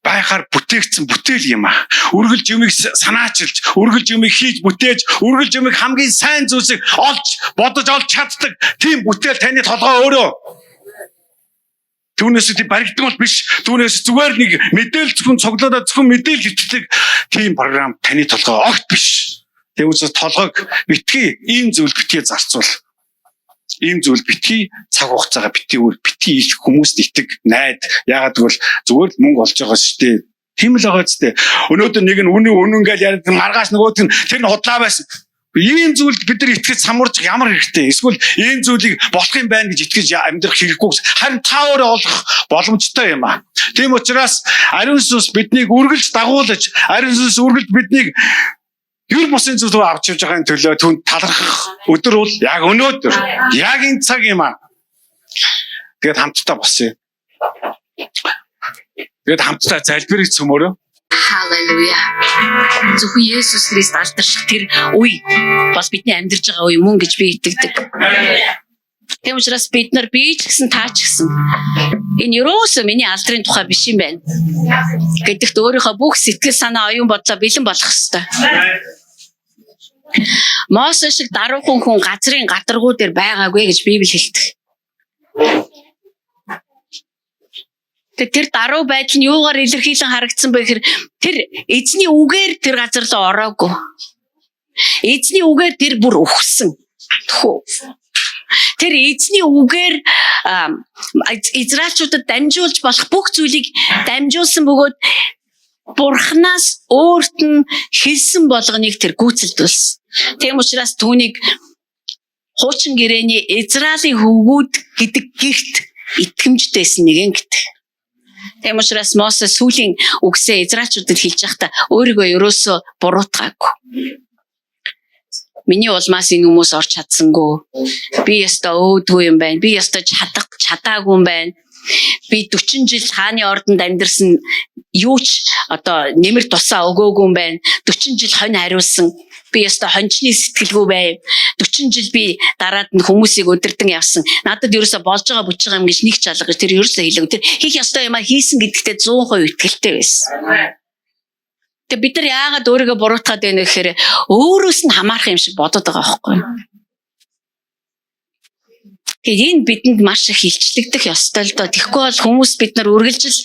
байхаар бүтээгдсэн бүтээл юм аа. Үргэлж юмыг санаачилж, үргэлж юмыг хийж бүтээж, үргэлж юмыг хамгийн сайн зүйлсийг олж, бодож олж чаддаг тийм бүтээл таны толгой өөрөө. Түүнээс тийм баригдсан бол биш. Түүнээс зүгээр нэг мэдээлэл зөвхөн цуглуулаад зөвхөн мэдээлэл хөвтдөг тийм програм таны толгой огт биш. Тийм учраас толгойг битгий ийм зүйл битгий зарцуул. Ийм зүйл битгий цаг хугацаагаа битгий үр, битгий их хүмүүст итэг, найд. Яагаад гэвэл зүгээр л мөнгө олж байгаа шүү дээ. Тийм л байгаа ч дээ. Өнөөдөр нэг нь үнэн үнэн гэж яриад маргааш нөгөөд нь тэр нь худлаа байсан. Ийм зүйлд бид нар итгэж самурж ямар хэрэгтэй. Эсвэл ийм зүйлийг болох юм байна гэж итгэж амьдрах хэрэггүй. Харин та өөрөө олох боломжтой юм аа. Тийм учраас ариун сүнс биднийг үргэлж дагуулж, ариун сүнс үргэлж биднийг ер бусын зүйл рүү авч явж байгааны төлөө түнд талархах өдөр бол яг өнөөдөр. Яг энэ цаг юм аа. Тэгээд хамтдаа босъё. Тэгээд хамтдаа залбирыг цөмөрөө. Халелуя. Зөвхөн Есүс Христ алдарших тэр үе бол бидний амьдарч байгаа үе мөн гэж би итгэдэг. Тийм учраас бид нар, би ч гэсэн, та ч гэсэн энэ ерөөсөө миний алдрын тухай биш юм байна гэдэгт өөрийнхөө бүх сэтгэл санаа, оюун бодлоо бэлэн болох ёстой. Мосе шиг даруухан хүн газрын гадаргуу дээр байгаагүй гэж Библи хэлдэг. Тэр даруй байдал нь юугаар илэрхийлэн харагдсан бэ гэхээр тэр эзний үгээр тэр газар руу ороогүй. Эзний үгээр тэр бүр үхсэн. Тхүү. Тэр эзний үгээр Израильчуудад дамжуулж болох бүх зүйлийг дамжуулсан бөгөөд Бурханаас өөрт нь хэлсэн болгоныг тэр гүйцэлдүүлсэн. Тийм учраас түүнийг хуучин гэрээний Израилийн хөвгүүд гэдэг гэрт итгэмжтэйсэн нэгэн гэдэг. Тийм учраас Мосе сүүлийн үгсээ Израильчуудад хэлж байхдаа өөрийгөө ерөөсөө буруутгаагүй. Миний улмаас энэ хүмүүс орч чадсангүй. Би ёстой өөдгүй юм байна. Би ёстой чадаагүй юм байна. Би 40 жил хааны ордонд амьдарсан, юу ч одоо нэмэр тусаа өгөөгүй юм байна. 40 жил хонь хариулсан. Би ёстой хончны сэтгэлгүй байв. 40 жил би дараад нь хүмүүсийг өдөрдөн явсан. Надад ерөөсө болж байгаа бүтж байгаа юм гэж нэг ч алга гэж тэр ерөөсө хэлээгүй. Тэр хийх ёстой юмаа хийсэн гэдэгтээ 100% итгэлтэй байсан. Тэгээ бид нар яагаад өөрийгөө буруутгаад байна вэ гэхээр өөрөөс нь хамаарах юм шиг бодод байгаа байхгүй юу? Тэгээд энэ бидэнд маш их илчлэгдэх ёстой л доо. Тэгэхгүй бол хүмүүс бид нар үргэлжил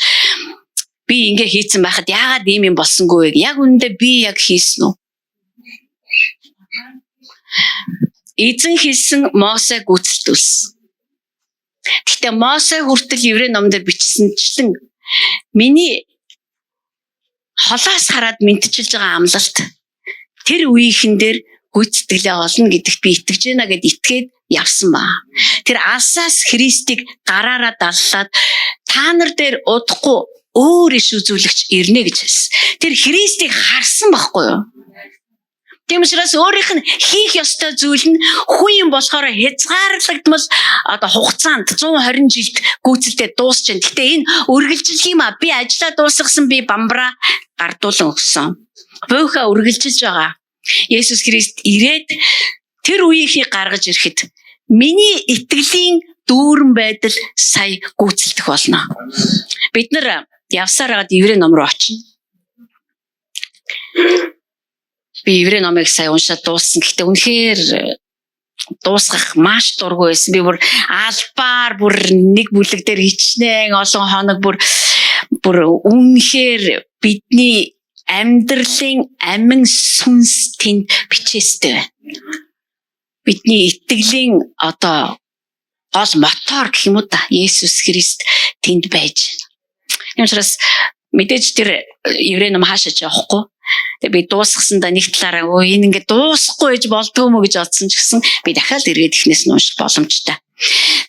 би ингэ хийцэн байхад яагаад ийм юм болсонгүй вэ? Яг үнэндээ би яг хийсэн үү? Эзэн хэлсэн, Мосе гүйцэлдүүлсэн. Гэхдээ Мосе хүртэл Еврей номдор бичсэнчлэн миний холоос хараад мэдчилж байгаа амлалт тэр үеийнхэн дээр гүйцэтгэлээ олно гэдэгт би итгэж байна гэд итгээд явсан ба. Тэр алсаас Христийг гараараа даллаад та нар дээр удахгүй өөр иш үзүүлэгч ирнэ гэж хэлсэн. Тэр Христийг харсан байхгүй юу? Тийм учраас өөрийнх нь хийх ёстой зүйл нь хүн юм болохоор хязгаарлагдмал одоо хугацаанд 120 жилд гүйцэлдээ дуусч байна. Гэтэ энэ үргэлжлэх юм а. Би ажлаа дуусгасан, би бамбраа гардуулан өгсөн. Буйхаа үргэлжилж байгаа. Есүс Христ ирээд тэр үеийнхийг гаргаж ирэхэд миний итгэлийн дүүрэн байдал сая гүйцэлдэх болно. Бид нар явсаар хагаад Еврей ном руу очино. Би Еврей номыг сая уншаад дууссан. Гэхдээ үнэхээр дуусгах маш дургүй байсан. Би бүр албаар бүр нэг бүлэг дээр хичнээн олон хоног бүр үнэхээр бидний амьдралын амин сүнс тэнд бичээстэй байна. Бидний итгэлийн одоо гол мотор гэх юм уу та Есүс Христ тэнд байж байна. Тийм учраас мэдээж тэр Еврей ном хаашаа ч явахгүй. Тэгээ би дуусгасандаа нэг талаараа өө энэ ингээд дуусахгүй гэж болдгоо мө гэж бодсон ч гэсэн би дахиад эргээд эхнээс нь унших боломжтой.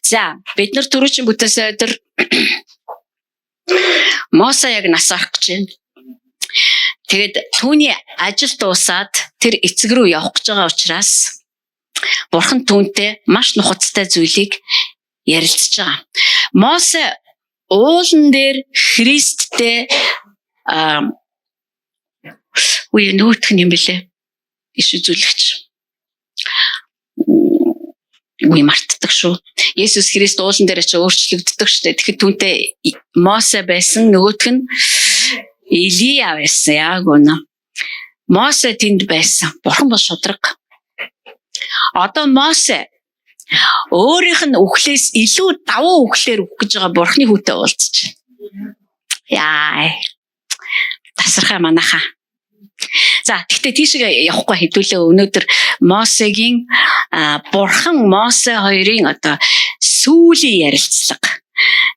За бид нар түрүүчийн бүтээсэн өдөр Мосе яг нас орох гэж байна. Тэгээд түүний ажил дуусаад тэр эцэг рүү явах гэж байгаа учраас Бурхан түүнтэй маш нухацтай зүйлийг ярилцж байгаа. Мосе уулан дээр Христтэй үе нөтх юм бэлээ. Иш үзүүлэгч. Үе мартдаг шүү. Есүс Христ уулан дээр очиж өөрчлөгддөг шүү дээ. Тэгэхэд түүнтэй Мосе байсан, нөгөөх нь Илия байсан. Яг үнэ. Мосе тэнд байсан. Бурхан бол шудраг. Одоо Мосе өөрийнх нь үхлээс илүү давуу үхлээр үхэх гэж байгаа Бурханы хүүтэй уулзч. Яа. Тасархай манайхаа. За тэгтээ тийшээ явахгүй хэдүүлээ өнөөдөр Мосегийн Бурхан Мосе хоёрын одоо сүүлийн ярилцлага.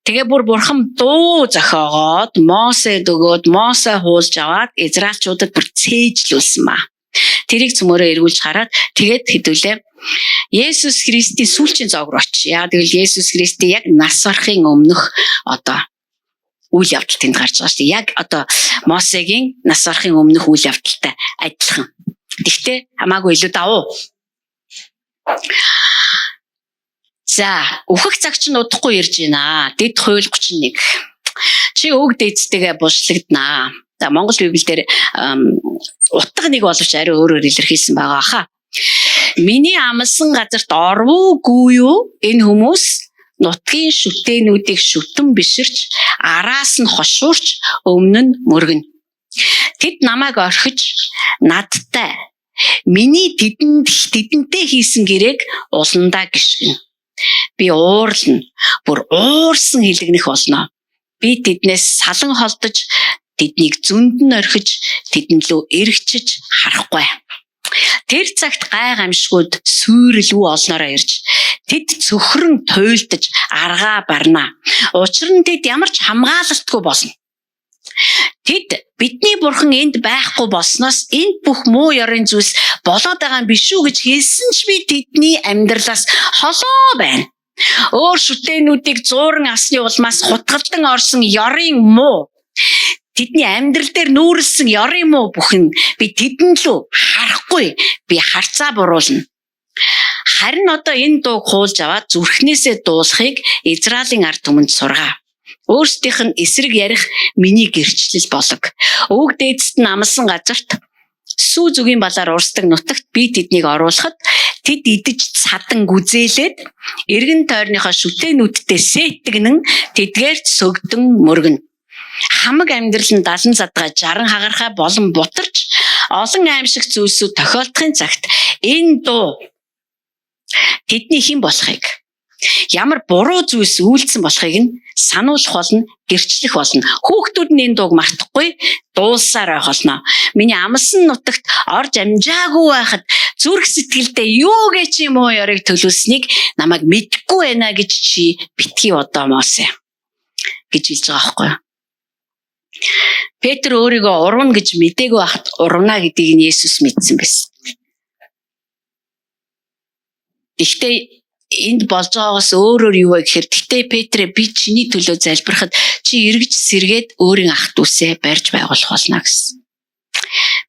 Тэгээ бүр Бурхан дуу зохиогоод Мосе дөгөөд Мосе хуулж аваад Израильчуудад бүр цээжлүүлсэн ба. Тэрийг цөмөрөө эргүүлж хараад тэгээд хэдүүлээ Есүс Христийн сүүлчийн зоог руу очие. Яа тэгвэл Есүс Христийн яг нас барахын өмнөх одоо үйл явдал тэнд гарч байгаа шүү дээ. Яг одоо Мосегийн нас барахын өмнөх үйл явдалтай адилхан. Тэгтээ хамаагүй илүү давуу. За, үхэх цаг чинь удахгүй ирж байна. Дэд хууль 31. Чи өвөг дээдстэйгээ булшлагданаа. За, Монгол Библиэлд утга нэг боловч арай өөрөөр илэрхийлсэн байгаа хаа. Миний амлсан газарт орвоогүй юу? Энэ хүмүүс нутгийн шүтээнүүдийг шүтэн биширч, араас нь хошуурч, өмнө нь мөргөнө. Тэд намайг орхиж надтай миний тэдэнтэй хийсэн гэрээг уландаа гიშгэнэ. Би уурлна. Бүр уурсан хилэгнэх болно. Би тэднээс салан холдож, тэднийг зөнд нь орхиж, тэдэн лөө эргэчиж харахгүй. Тэр цагт гай гамшгууд сүйрэлүү олноороо ирж, тэд цөхрөн туйлдаж аргаа барнаа. Учир нь тэд ямар ч хамгаалалтгүй болно. Тэд бидний бурхан энд байхгүй болсноос энд бүх муу ёрын зүйлс болоод байгаа юм биш үү гэж хэлсэн ч би тэдний амьдралаас холоо байна. Өөр шүтээнүүдийг зууран авсны улмаас хутгалдан орсон ёрын муу, тэдний амьдрал дээр нүүрлсэн ёрын муу бүхэн би тэдэн лүү харахгүй, би харцаа буруулна. Харин одоо энэ дууг хуулж аваад зүрхнээсээ дуулахыг Израилийн ард түмэнд сургаа. Өөрсдийнх нь эсрэг ярих миний гэрчлэл болог. Өвөг дээдсэд нь амлсан газарт сүү зүгийн балаар урсдаг нутагт би тэднийг оруулахад тэд идэж цадан гүзээлээд эргэн тойрныхоо шүтээнүүдтэй сэтгнэн тэдгээрт сөгдөн мөргөнө. Хамаг амьдрал нь далан задгай 60 хагархай болон бутарч олон аимшиг зүйлсүүд тохиолдохын цагт энэ дуу тэдний хэн болохыг, ямар буруу зүйлс үйлдсэн болохыг нь сануулах болно, гэрчлэх болно. Хүүхдүүд нь энэ дууг мартахгүй дуулсаар байх болно. Миний амлсан нутагт орж амжаагүй байхад Зүрх сэтгэлдээ юу гэж юм уу ёрыг төлөвлөснийг намайг мэдгүй байна гэж чи битгий бодоо Мосе гэж хэлж байгаа байхгүй юу? Петр өөрийгөө урвна гэж мдээгүй байхад урвна гэдгийг нь Есүс мэдсэн байсан. Гэхдээ энд болж байгаагаас өөрөөр юу вэ гэхээр гэхдээ Петрэ би чиний төлөө залбирахад чи эргэж сэргээд өөрийн ах дүүсээ барьж байгуулах болно гэсэн.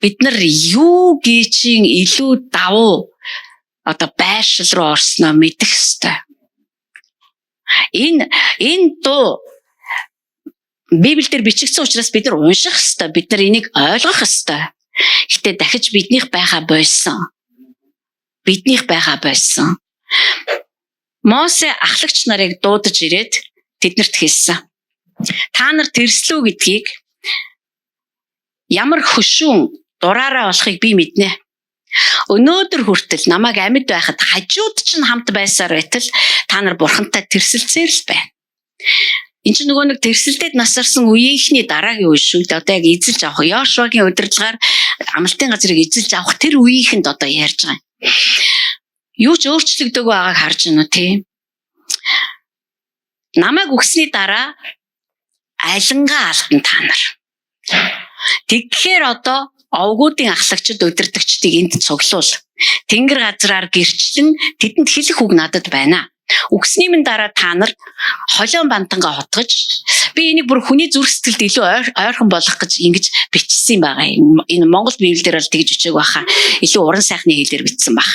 Бид нар юу гээчин илүү давуу одоо байршил руу орсноо мэдэх ёстой. Энэ дуу Библиэлд бичигдсэн учраас бид нар унших ёстой. Бид нар энийг ойлгох ёстой. Гэтэ дахиж биднийх байхаа болсон. Биднийх байхаа болсон. Мосе ахлагч нарыг дуудаж ирээд тэднэрт хэлсэн. Та нар тэрслүү гэдгийг ямар хөшүүн дураараа болохыг би мэднэ. Өнөөдөр хүртэл намайг амьд байхад хажууд чинь хамт байсаар байтал та нар бурхантай тэрсэлцээр л байна. Энд чинь нөгөө нэг тэрсэлдээд насарсан үеийнхний дараагийн үе шүү дээ. Одоо яг эзэлж авах Йошуагийн удирдлагаар амлалтын газрыг эзэлж авах тэр үеийнхэнд одоо ярьж байгаа юм. Юу ч өөрчлөгдөөгүй байгааг харж байна уу тий? Намайг өгсөний дараа алингаа алтан та нар. Тэгэхээр одоо овгуудын ахлагчид удирдагчдыг энд цуглуул. Тэнгэр газраар гэрчлэн тэдэнд хэлэх үг надад байна. Үгсний минь дараа та нар холион бантангаа хутгаж би энийг бүр хүний зүрх сэтгэлд илүү ойрхон болгох гэж ингэж бичсэн байгаа юм. Энэ Монгол Библиэлд бол тэгж бичээг баха. Илүү уран сайхны хэлээр бичсэн баг.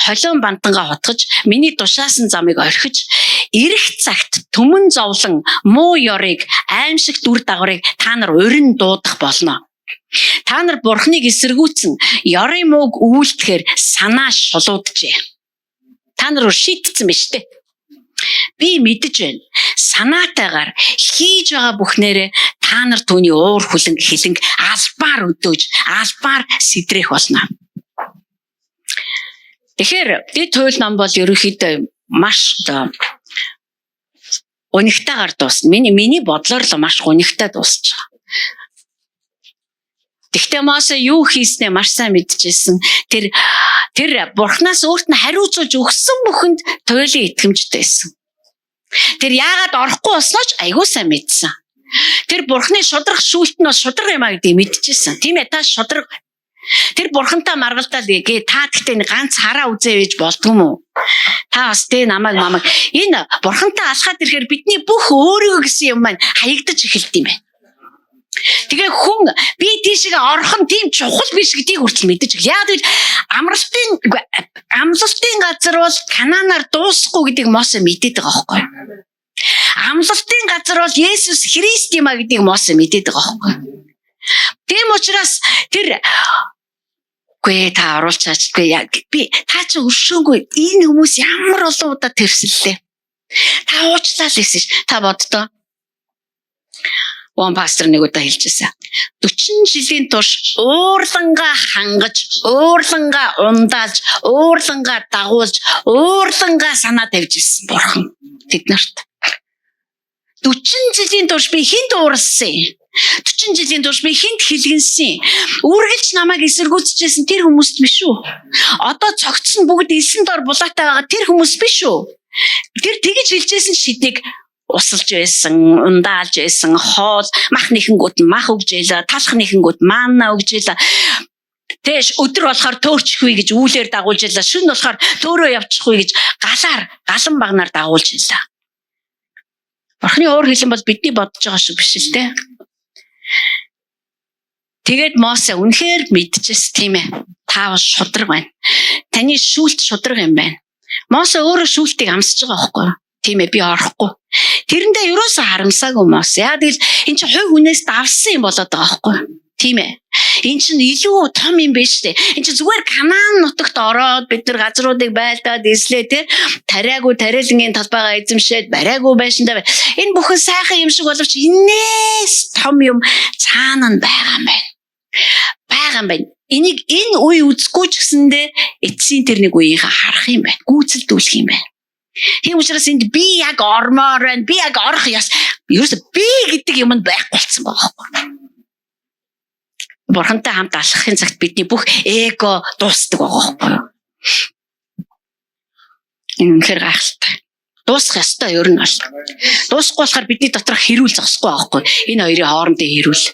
Холион бантангаа хутгаж миний тушаасан замыг орхиж ирэх цагт түмэн зовлон муу ёрыг аимшиг дүр дагаврыг та нар урин дуудах болно. Та нар бурхныг эсэргүүцэн ёрын мууг үүлдэхээр санаа шулууджээ. Та нар шийтцэн биш үү? Би мэдэж байна. Санаатайгаар хийж байгаа бүхнээрээ та нар түүний уур хүлэн хилэнг албаар өдөөж, албаар сэдрэх болно. Тэгэхээр дэд хууль нам бол ерөнхийдөө маш одоо гунигтайгаар дуусна. Миний бодлоор л маш гунигтай дуусч байгаа. Тэгвэл Мосе юу хийснээ маш сайн мэдчихсэн. Тэр бурхнаас өөрт нь хариуцуулж өгсөн бүхэнд туйлын итгэмжтэй байсан. Тэр яагаад орохгүй болсноо ч айгуу сайн мэдсэн. Тэр бурхны шудраг шүүлт нь бол шудраг юм а гэдгийг мэдчихсэн. Тийм ээ, та шудраг. Тэр бурхантай маргалдаал гээ та гэхдээ нэг ганц хараа үзээ байж болдгүй юм уу? Та бас тэ намайг мамаг энэ бурхантай алхаад ирэхээр бидний бүх өөрийгөө гэсэн юм маань хаягдаж эхэлт юм байна. Тэгээ хүн би тийшээ орох нь тийм чухал биш гэдгийг хүртэл мэдэж. Яг гэвэл амлалтын газар бол Канаанаар дуусахгүй гэдгийг Мосе мэдээд байгаа байхгүй юу? Амлалтын газар бол Есүс Христ юм а гэдгийг Мосе мэдээд байгаа байхгүй юу? Тийм учраас тэр үгүй та оруулчаач би та чи өршөөнгүй энэ хүмүүс ямар олон удаа тэрсэллээ. Та уучлаа л гэсэн ш. Та боддоо. Вон пастор нэг удаа хэлжсэн. 40 жилийн турш уурлангаа хангаж, уурлангаа ундаалж, уурлангаа дагуулж, уурлангаа санаа тавьж ирсэн бурхан тэд нарт. 40 жилийн турш би хүнд ууралсан. 40 жилийн турш би хүнд хилгэнсэн. Үргэлж намайг эсэргүүцчихсэн тэр хүмүүст биш үү? Одоо цогцсон бүгд элсэн дор булаатай байгаа тэр хүмүүс биш үү? Тэр тэгж хэлжсэн шиднийг усалж байсан, ундаалж байсан, хоол мах нэхэнгүүт мах өгж байлаа, талх нэхэнгүүт маана өгж байлаа. Тэш өдөр болохоор төөрчихвээ гэж үүлээр дагуулж байлаа. Шөнө болохоор төөрөө явчихвээ гэж галаар, галан багнаар дагуулж байлаа. Бурхны уур хилэн бол бидний бодож байгаа шиг биш л дээ. Тэгээд Мосе үнэхээр мэдчихсэн тийм ээ. Та бас шудраг байна. Таны шүүлт шудраг юм байна. Мосе өөрөө шүүлтийг амсаж байгаа байхгүй юу? Тийм ээ, би орохгүй. Тэрэндээ ерөөсөө харамсаагүй Мосе. Яг тэгэл эн чинь хувь хүнээс давсан юм болоод байгаа байхгүй юу? Тийм ээ. Эн чинь илүү том юм биш үү? Эн чинь зүгээр Канаан нутагт ороод бид нар газруудыг байлдаад эзлээ те. Тариагүй тариалангийн талбайгаа эзэмшээд бариагүй байшиндаа. Энэ бүхэн сайхан юм шиг боловч энээс том юм цаана нь байгаа юм байна. Байгаа юм байна. Энийг энэ үе үзэхгүй ч гэсэндээ эцсийн тэр нэг үеийнхээ харах юм байна. Гүйцэлдүүлэх юм байна. Тийм учраас энд би яг ормоор байна. Би яг орох яс. Ерөөсө би гэдэг юм нь байхгүй болсон байгаа байхгүй. Бурхантай хамт алхахын цагт бидний бүх эго дуусдаг байгаа байхгүй юу? Энэ үнэхээр гайхалтай. Дуусах ёстой ер нь бол. Дуусахгүй болохоор бидний доторх хэрүүл зогсохгүй байгаа байхгүй юу? Энэ хоёрын хоорондын хэрүүл.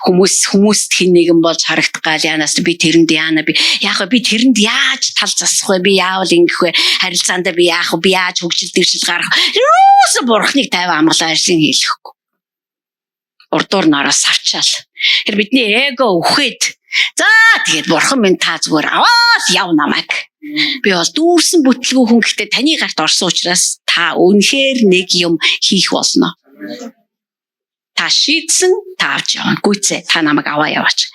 Хүмүүст хэн нэгэн болж харагдах гал яанаас би тэрэнд яана би яах вэ, би тэрэнд яаж тал засах вэ, би яавал ингэх вэ, харилцаандаа би яах вэ, би яаж хөгжил дэвшил гарах, юусэн бурхныг тайван амгалан ажлыг хийлэхгүй. Урдуур нараас савчаал. Тэр бидний эго үхээд за тэгээд бурхан минь та зүгээр аваад яв намайг. Би бол дүүрсэн бүтлгүй хүн, гэхдээ таны гарт орсон учраас та үнэхээр нэг юм хийх болно. Та шийдсэн, та авч явна. Гүйцээ, та намайг аваа яваач.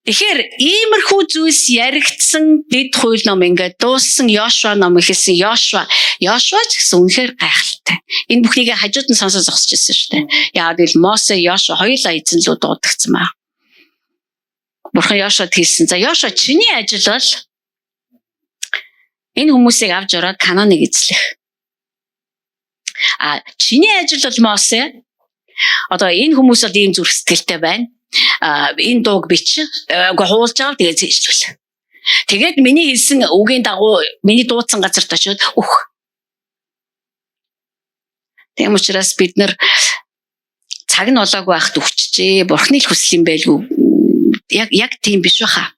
Тэгэхээр иймэрхүү зүйлс яригдсан дэд хууль ном ингээд дууссан, Йошуа ном эхэлсэн. Йошуа ч гэсэн үнэхээр гайхалтай. Энэ бүхнийг хажууд нь сонсоо зогсож ирсэн шүү дээ. Яагаад гэвэл Мосе, Йошуа хоёулаа эзэн лүү дуудагдсан ба. Бурхан Йошуад хэлсэн. За Йошуа, чиний ажил бол энэ хүмүүсийг авч ороод Канааныг эзлэх. А чиний ажил бол Мосе, одоо энэ хүмүүс бол ийм зүрх сэтгэлтэй байна. А энэ дууг бич. Үгүй хуулж байгаа, тэгээд цээжлүүл. Тэгээд миний хэлсэн үгийн дагуу миний дуудсан газарт очиод өөх. Тийм учраас бид нар цаг нь олоогүй байхад өвчжээ. Бурхны л хүсэл юм байлгүй. Яг тийм биш баха.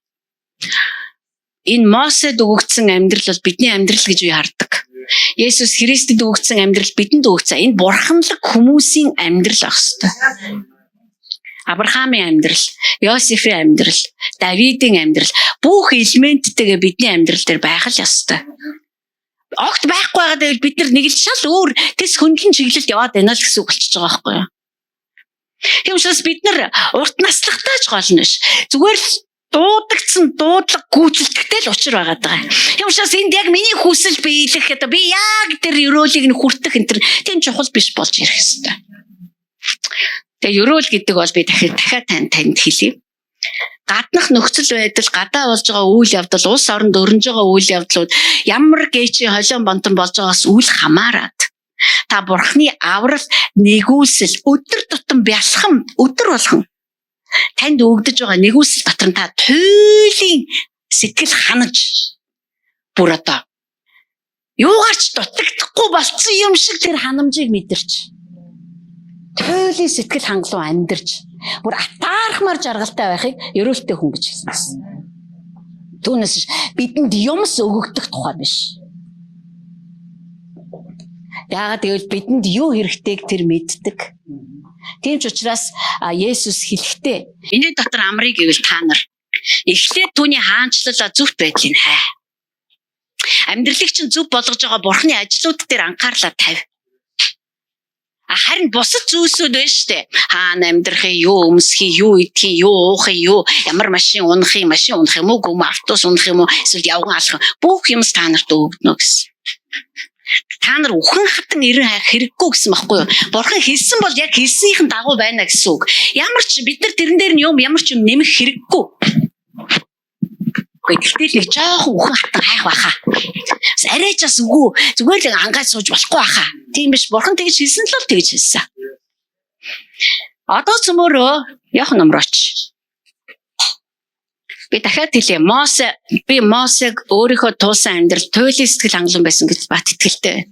Энэ Мосед өгөгдсөн амьдрал бол бидний амьдрал гэж би хардаг. Есүс Христэд өгөгдсөн амьдрал бидэнд өгөгдсөн. Энэ бурханлаг хүмүүсийн амьдрал байх ёстой. Авраамийн амьдрал, Йосефийн амьдрал, Давидын амьдрал бүх элементтэйгээ бидний амьдрал дээр байх л ёстой. Огт байхгүй байгаа гэвэл бид нар нэг л шал өөр тэс хөндлөн чиглэлд яваад байна л гэсэн үг болчихж байгаа байхгүй юу? Тийм учраас бид нар урт наслахтай ч гол нь биш. Зүгээр л дуудагдсан дуудлага гүйцэлдэхтэй л учир байгаа даа. Тийм учраас энд яг миний хүсэл биелэх одоо би яг тэр өрөөлийг нь хүртэх энэ төр тийм чухал биш болж ирэх ёстой. Тэгээ өрөөл гэдэг бол би дахиад танд хэлье. Гаднах нөхцөл байдал, гадаа болж байгаа үйл явдал, улс оронд өрнөж байгаа үйл явдлууд ямар гээчийн холион бонтон болж байгаас үл хамааран та бурхны аврал, нэгүсэл өдөр тутам бялхам өдөр болгон танд өгдөж байгаа нэгүсэл дотор нь та туйлын сэтгэл ханаж бүр одоо юугаарч дутагдахгүй болцсон юм шиг тэр ханамжийг мэдэрч туйлын сэтгэл хангалуун амьдарч бүр атаархмаар жаргалтай байхыг ерөөлтэй хүн гэж хэлсэн. Түүнээс бидэнд юмс өгөгдөх тухай биш. Яагаад гэвэл бидэнд юу хэрэгтэйг тэр мэддэг. Тийм ч учраас Есүс хэлэхдээ энэ дотор амрыг гэвэл та нар эхлээд түүний хаанчлалаа зөвхт байдлыг хай. Амьдралыг чинь зөв болгож байгаа Бурхны ажлууд дээр анхаарлаа тавь. Харин бусад зүйлсүүд байна штэ. Хаана амьдрах юм, юу өмсөх юм, юу идэх юм, юу уух юм, юу ямар машин унах юм, машин унах юм уу, гүм автобус унах юм уу, эсвэл явган алах юм. Бүх юмс та нарт өгдөнө гэсэн. Та нар үхэн хатан эрен хайх хэрэггүй гэсэн баггүй юу? Бурхан хэлсэн бол яг хэлснийхэн дагуу байна гэсэн үг. Ямар ч бид нар тэрэн дээр нь юм ямар ч юм нэмэх хэрэггүй. Гэхдээ нэг жоохон үхэн хатан хайх байхаа. Арай ч бас үгүй зүгээр л ангаад сууж болохгүй байхаа. Тийм биш. Бурхан тэгж хэлсэн л бол тэгж хэлсэн. Одоо цөмөрөө явах номрооч. Би дахиад хэлье. Мосе, би Мосег өөрийнхөө туулсан амьдрал туйлын сэтгэл хангалуун байсан гэж бат итгэлтэй байна.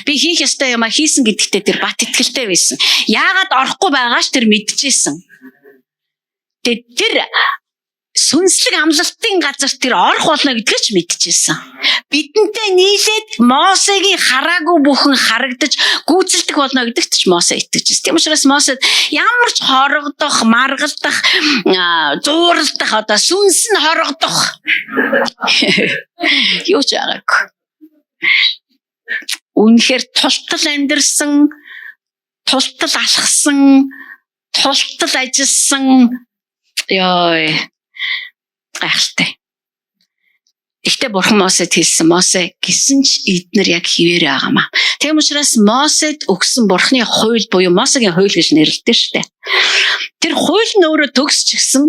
Би хийх ёстой юмаа хийсэн гэдэгтээ тэр бат итгэлтэй байсан. Яагаад орохгүй байгаач тэр мэдчихсэн. Тэгээд тэр сүнслэг амлалтын газар тэр орох болно гэдгийг ч мэдчихсэн. Бидэнтэй нийлээд Мосегийн хараагүй бүхэн харагдаж гүйцэлдэх болно гэдэгт ч Мосе итгэж байсан. Тийм учраас Мосед ямар ч хорогдох, маргалдах, зууралдах, одоо сүнс нь хорогдох юу ч байгаагүй. Үнэхээр тултал амьдарсан, тултал алхсан, тултал ажилласан ёо гайхалтай. Гэхдээ бурхан Мосед хэлсэн. Мосе гисэн ч эднэр яг хിവэр байгаамаа. Тийм учраас Мосед өгсөн бурхны хууль буюу Мосегийн хууль гэж нэрлэдэг шүү дээ. Тэр хууль нь өөрөө төгс ч гэсэн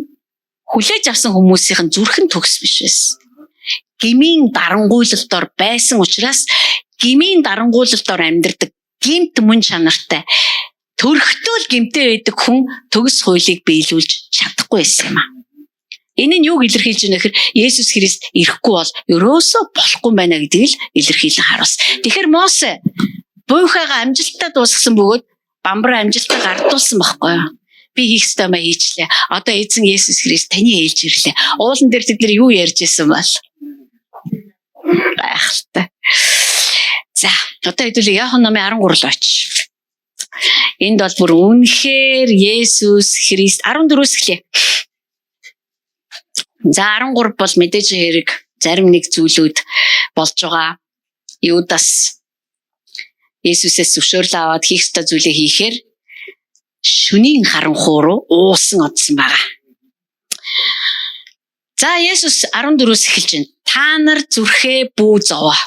хүлээж авсан хүмүүсийн зүрх нь төгс биш байсан. Гмийн дарангуйлалдор байсан учраас гмийн дарангуйлалдор амьдардаг гэмт мөн чанартай төрхтөөл гэмтэй байдаг хүн төгс хуулийг биелүүлж чадахгүй байсан юм аа. Энэ нь юуг илэрхийлж байна гэхээр Есүс Христ ирэхгүй бол ерөөсөө болохгүй байна гэдгийг л илэрхийлэн харуулсан. Тэгэхээр Мосе буйхайгаа амжилттай дуусгасан бөгөөд бамбараа амжилттай гардуулсан байхгүй юу? Би хийх ёстой маа хийчлээ. Одоо эзэн Есүс Христ таны ээлж ирлээ. Уулан дээр тэд нар юу ярьж исэн бол? Гайхалтай. За, одоо хэдүүлээ Иохан номын 13 руу очив. Энд бол бүр үнэхээр Есүс Христ 14-өөс эхлэе. За 13 бол мэдээж хэрэг зарим нэг зүйлүүд болж байгаа. Юдас Есүсээс зөвшөөрлөө аваад хийх ёстой зүйлээ хийхээр шөнийн харанхуй руу уусан одсон байгаа. За Есүс 14-өөс эхэлж байна. Та нар зүрхээ бүү зовоо.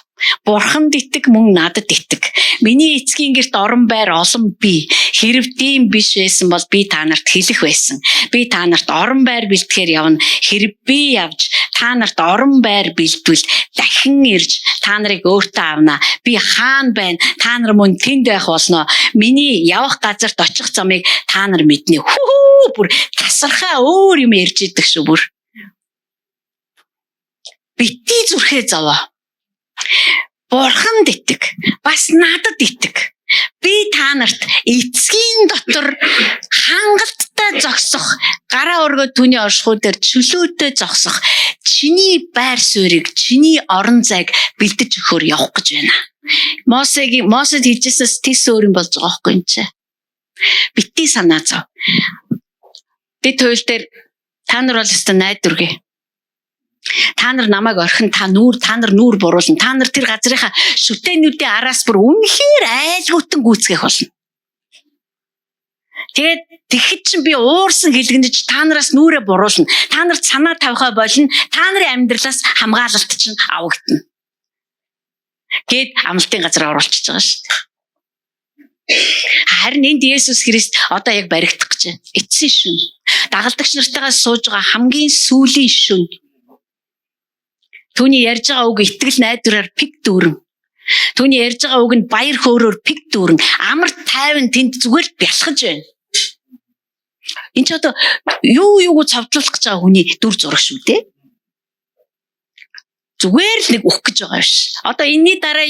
Бурханд итэг мөн надад итэг. Миний эцгийн гэрт орон байр олон бий. Хэрв тийм биш байсан бол би та нарт хэлэх байсан. Би та нарт орон байр бэлтгэхээр явна. Хэрв би явж та нарт орон байр бэлтвэл дахин ирж та нарыг өөртөө авна. Би хаана байна? Та нар мөн тэнд байх болно. Миний явах газарт очих замыг та нар мэднэ. Хүү бүр тасархаа өөр юм ярьж идэг шүү бүр. Бити зүрхээ зовоо. Бурханд итэг. Бас надад итэг. Би та нарт эцгийн дотор хангалттай зогсох, гараа өргөө түүний оршихуй дээр чөлөөтэй зогсох чиний байр суурийг, чиний орон зайг бэлдэж өгөхөөр явах гэж байна. Мосегийн Мосед хэлжсэнээс тэс өөр юм болж байгаа байхгүй юм чи. Бити санаа зов. Дэд хууль дээр та нар бол өстө найдваргүй. Та нар намайг орхин, та нүүр, та нар нүүр буруулна. Та нар тэр газрынхаа шүтээнүүдийн араас бүр үнэхээр айлгуутан гүйцгэх болно. Тэгээд тэгэхэд чинь би уурсан хэлгэнэж та нараас нүрээ буруулна. Та нарт санаа тавихаа болно. Та нарын амьдралаас хамгаалалт чинь авагдана. Гээд амлалтын газар оруулчихж байгаа шүү дээ. Харин энд Есүс Христ одоо яг баригдах гэж байна. Эцсийн шөнө. Дагалдагч нартайгаа сууж байгаа хамгийн сүүлийн шөнө. Түүний ярьж байгаа үг итгэл найдвараар пик дүүрэн. Түүний ярьж байгаа үг нь баяр хөөрөөр пик дүүрэн. Амар тайван тэнд зүгээр л бялхаж байна. Энд ч одоо юу юуг цовдлуулах гэж байгаа хүний дүр зураг шүү дээ. Зүгээр л нэг үхэх гэж байгаа биш. Одоо энэний дараа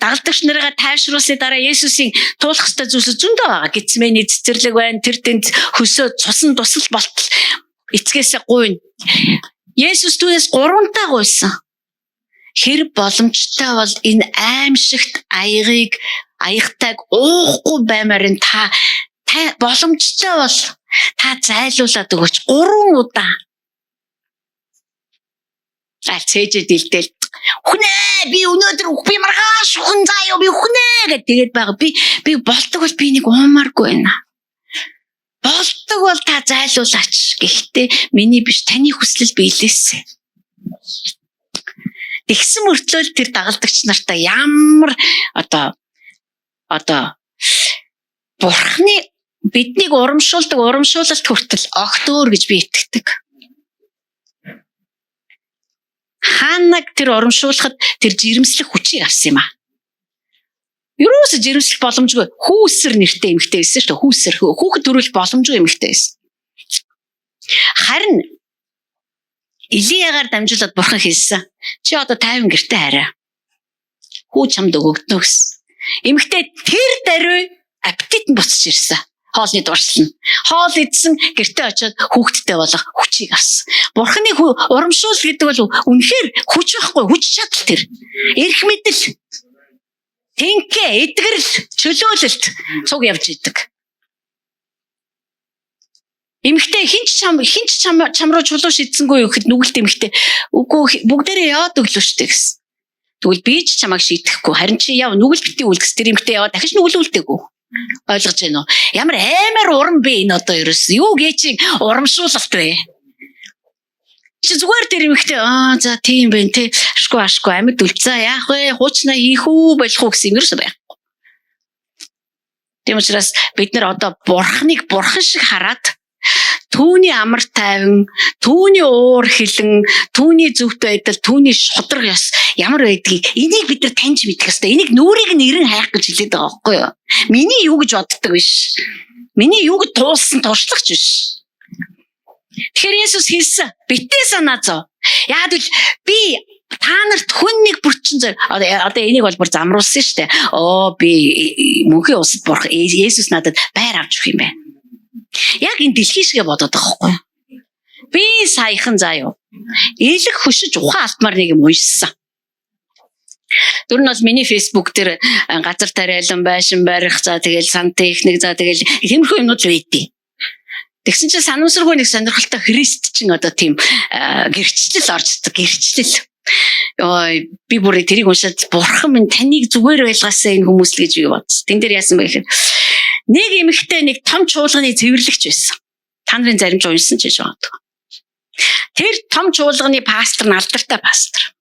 дагалдагч нарыгаа тайвшруулсны дараа Есүсийн туулах ёстой зүйлс зөндөө байгаа. Гитсмэний цэцэрлэг байна. Тэр тэнд хөсөө цусан тусал болтол эцгээсээ гуйна. Есүс түүнээс гуравтаа гуйсан. Хэрэг боломжтой бол энэ аимшигт аягыг аягтайг уухгүй баймаар нь та боломжтой бол та зайлуулад өгөөч 3 удаа. Аль цээжээ дилтэл үхнэ би өнөөдөр үх би маргааш үхэн заа юу би үхнэ гэд тэгээд байгаа. Би болдог бол би нэг уумааргүй байна. Болдог бол та зайлуулаач. Гэхдээ миний биш таны хүслэл биелээсэ. Тэгсэн мөртлөө л тэр дагалдагч нартаа ямар одоо Бурхны биднийг урамшуулдаг урамшуулалт хүртэл огт өөр гэж би итгэдэг. Хаанаг тэр урамшуулахад тэр жирэмслэх хүчийг авсан юм аа. Ерөөсө жирэмслэх боломжгүй хүүсэр нэртэй эмэгтэй байсан шүү дээ. Хүүсэр хүүхэд төрүүлэх боломжгүй эмэгтэй байсан. Харин Илиягаар дамжуулаад бурхан хэлсэн. Чи одоо 50 гэртээ хараа. Хүү чамд өгөгдөнө гэсэн. Эмэгтэй тэр даруй аппетит нь буцаж ирсэн. Хоолны дурсал нь. Хоол идсэн гэртээ очиод хүүхэдтэй болох хүчийг авсан. Бурханы урамшуул гэдэг бол үнэхээр хүч байхгүй, хүч чадал тэр. Эрх мэдэл, тэнхээ, эдгэрэл, чөлөөлөлт цуг явж идэг. Эмэгтэй хинч чам хинч чам чам руу чулуу шидсэнгүй юу гэхэд нүгэлт эмэгтэй үгүй бүгдээрээ яваад өглөө штэ гэсэн. Тэгвэл би ч чамайг шийдэхгүй харин чи яв нүгэл битгий үл гэс тэр эмэгтэй яваад дахиж нүгэл үлдээгүй. Ойлгож байна уу? Ямар аймаар урам бэ энэ одоо ерөөс юу гээ чи урамшуулалт вэ? Чи зүгээр тэр эмэгтэй аа за тийм байх те ашгүй ашгүй амьд үл за яах вэ хуучнаа хийх үү болох уу гэсэн юм ерөөсөө байхгүй. Тийм учраас бид нар одоо бурхныг бурхан шиг хараад түүний амар тайван, түүний уур хилэн, түүний зөвхт байдал, түүний шудраг ёс ямар байдгийг энийг бид нар таньж мэдэх ёстой. Энийг нүрийг нь эрен хайх гэж хэлээд байгаа байхгүй юу? Миний юу гэж боддог биш. Миний юу гэж туулсан туршлагач биш. Тэгэхээр Есүс хэлсэн. Битээ санаа зов. Яг л би та нарт хүн нэг бүрчин зөр одоо энийг бол бүр замруулсан шүү дээ. Оо би мөнхийн усад бурах Есүс надад байр авч өгөх юм байна. Яг энэ дэлхий шигэ бодоод байгаа байхгүй юу? Би саяхан заа юу. Элэг хөшиж ухаан алтмаар нэг юм уншсан. Тэр нь бол миний Facebook дээр газар тариалан байшин барих за тэгэл сантехник за тэгэл тиймэрхүү юмнууд л байдیں۔ Тэгсэн чинь санамсаргүй нэг сонирхолтой Христ чинь одоо тийм гэрчлэл орждаг гэрчлэл. Ой би бүр тэрийг уншаад бурхан минь таныг зүгээр байлгаасаа энэ хүмүүс л гэж би бодсон. Тэн дээр яасан бэ гэхээр нэг эмэгтэй нэг том чуулганы цэвэрлэгч байсан. Та нарын зарим ч уншсан ч гэж магадгүй. Тэр том чуулганы пастор нь алдартай пастор.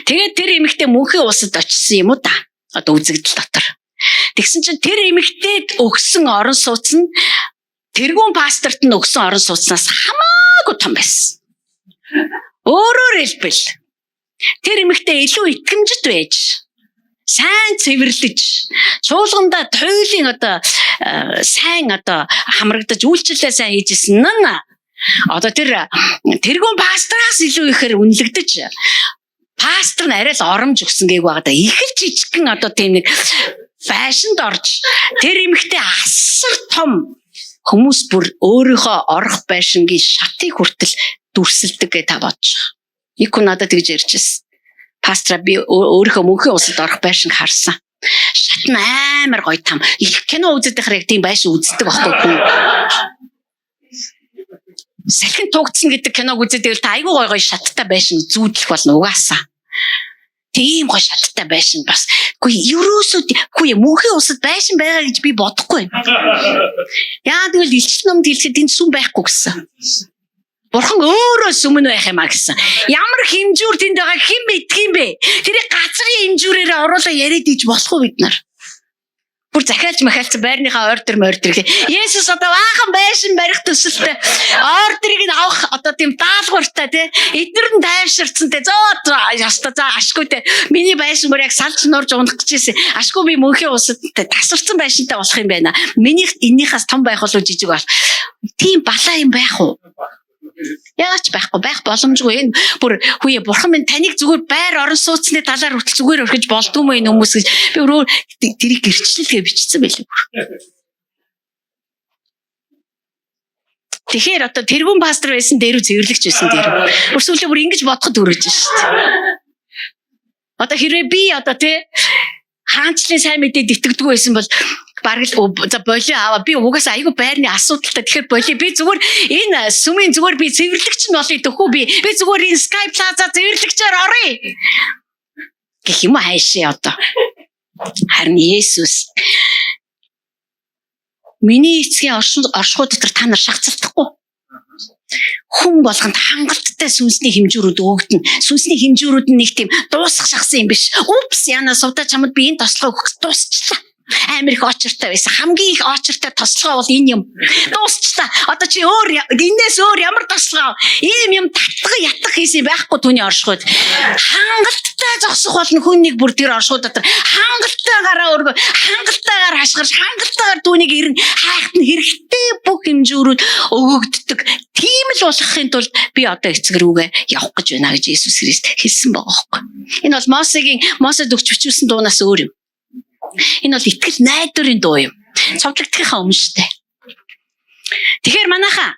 Тэгээд тэр эмэгтэй мөнхийн улсад очисон юм уу да. Одоо үзэгдэл дотор. Тэгсэн чинь тэр эмэгтэйд өгсөн орон сууц нь тэргүүн пасторт нь өгсөн орон сууцнаас хамаагүй том байсан. Өөрөөр хэлбэл тэр эмэгтэй илүү итгэмжит байж сайн цэвэрлэж чуулгандаа туйлын одоо сайн одоо хамрагдаж үйлчлэлээ сайн хийжсэн нь одоо тэр тэргүүн пастраас илүү ихээр үнэлэгдэж пастор нь арай л оромж өгсөн гээг байгаа да. Их л жижигхэн одоо тийм нэг байшинд орж тэр эмэгтэй асар том хүмүүс бүр өөрийнхөө орох байшингийн шатыг хүртэл дүрсэлдэг гэж та бодож байгаа. Нэг хүн надад тэгж ярьжсэн. Пастра би өөрийнхөө мөнхийн усад орох байшинг харсан. Шат нь амар гоё там. Их кино үздэг хэрэг яг тийм байшин үздэг байхгүй хүн. Салхин тугдсан гэдэг киног үзээд байвал та айгүй гоё гоё шаттай байшин зүүдлэх болно угаасаа. Тийм гоё шаттай байшин бас. Үгүй ерөөсөө үгүй мөнхийн усад байшин байгаа гэж би бодохгүй. Яа тэгвэл илчил номд хэлэхэд энд сүм байхгүй гэсэн. Бурхан өөрөө сүмэн байх юм а гэсэн. Ямар хэмжүүр тэнд байгаа хэн мэдх юм бэ? Тэрийг газрын хэмжүүрээрээ оруулаа яриад иж болох уу бид нар? Бүр захиалж махиалцсан байрныхаа ордер мордер гэх. Есүс одоо баахан байшин барих төсөлтэй ордерыг нь авах одоо тийм даалгавартай тий. Эднэр нь тайвширцсан тий. Зөө яста за ашгүй тий. Миний байшин бүр яг салж нурж унах гэж ирсэн. Ашгүй би мөнхийн усад тий тасарсан байшинтай болох юм байна. Минийх эннийхээс том байх болов жижиг бол. Тийм балаа юм байх уу? Яагаад ч байхгүй байх боломжгүй энэ бүр хүүе бурхан минь таныг зүгээр байр орон сууцны талаар хүртэл зүгээр өрхөж болдгүй мө энэ хүмүүс гэж би өөрөө тэрийг гэрчлэлгээ бичсэн байлээ бүр. Тэгэхээр одоо тэргүүн пастор байсан дээрүү цэвэрлэгч байсан дээрүү. Бүр сүүлдээ бүр ингэж бодоход өрөөж шээ. Одоо хэрвээ би одоо тий хаанчлалын сайн мэдээд итгэдэггүй байсан бол бараг л за болио аваа би угаасаа айгүй байрны асуудалтай тэгэхээр болио би зүгээр энэ сүмийн зүгээр би цэвэрлэгч нь болъё төхөө би зүгээр энэ Sky Plaza цэвэрлэгчээр оръё гэх юм уу хайшээ одоо. Харин Есүс миний эцгийн оршихуй дотор та нар шахацлахгүй. Хүн болгонд хангалттай сүнсний хэмжүүрүүд өгөгдөнө. Сүнсний хэмжүүрүүд нь нэг тийм дуусах шахсан юм биш. Упс яна сувда чамд би энэ тослогоо өгөх дуусчлаа. Амар их очиртай байсан. Хамгийн их очиртай тослогоо бол энэ юм. Дуусчлаа. Одоо чи өөр энээс өөр ямар тослогоо? Ийм юм татга ятгах хийсэн байхгүй түүний оршихуйд. Хангалттай зогсох болно хүн нэг бүр тэр оршихуй дотор хангалттай гараа өргөө, хангалтайгаар хашгирч, хангалтайгаар түүнийг ирнэ. Хайхт нь хэрэгтэй бүх хэмжүүрүүд өгөгддөг. Тийм л болохын тулд би одоо эцэг рүүгээ явах гэж байна гэж Иесус Христ хэлсэн байгаа байхгүй. Энэ бол Мосед өгч бичүүлсэн дуунаас өөр юм. Энэ бол итгэл найдварын дуу юм. Цовдлогдохынхаа өмнө шүү дээ. Тэгэхээр манайхаа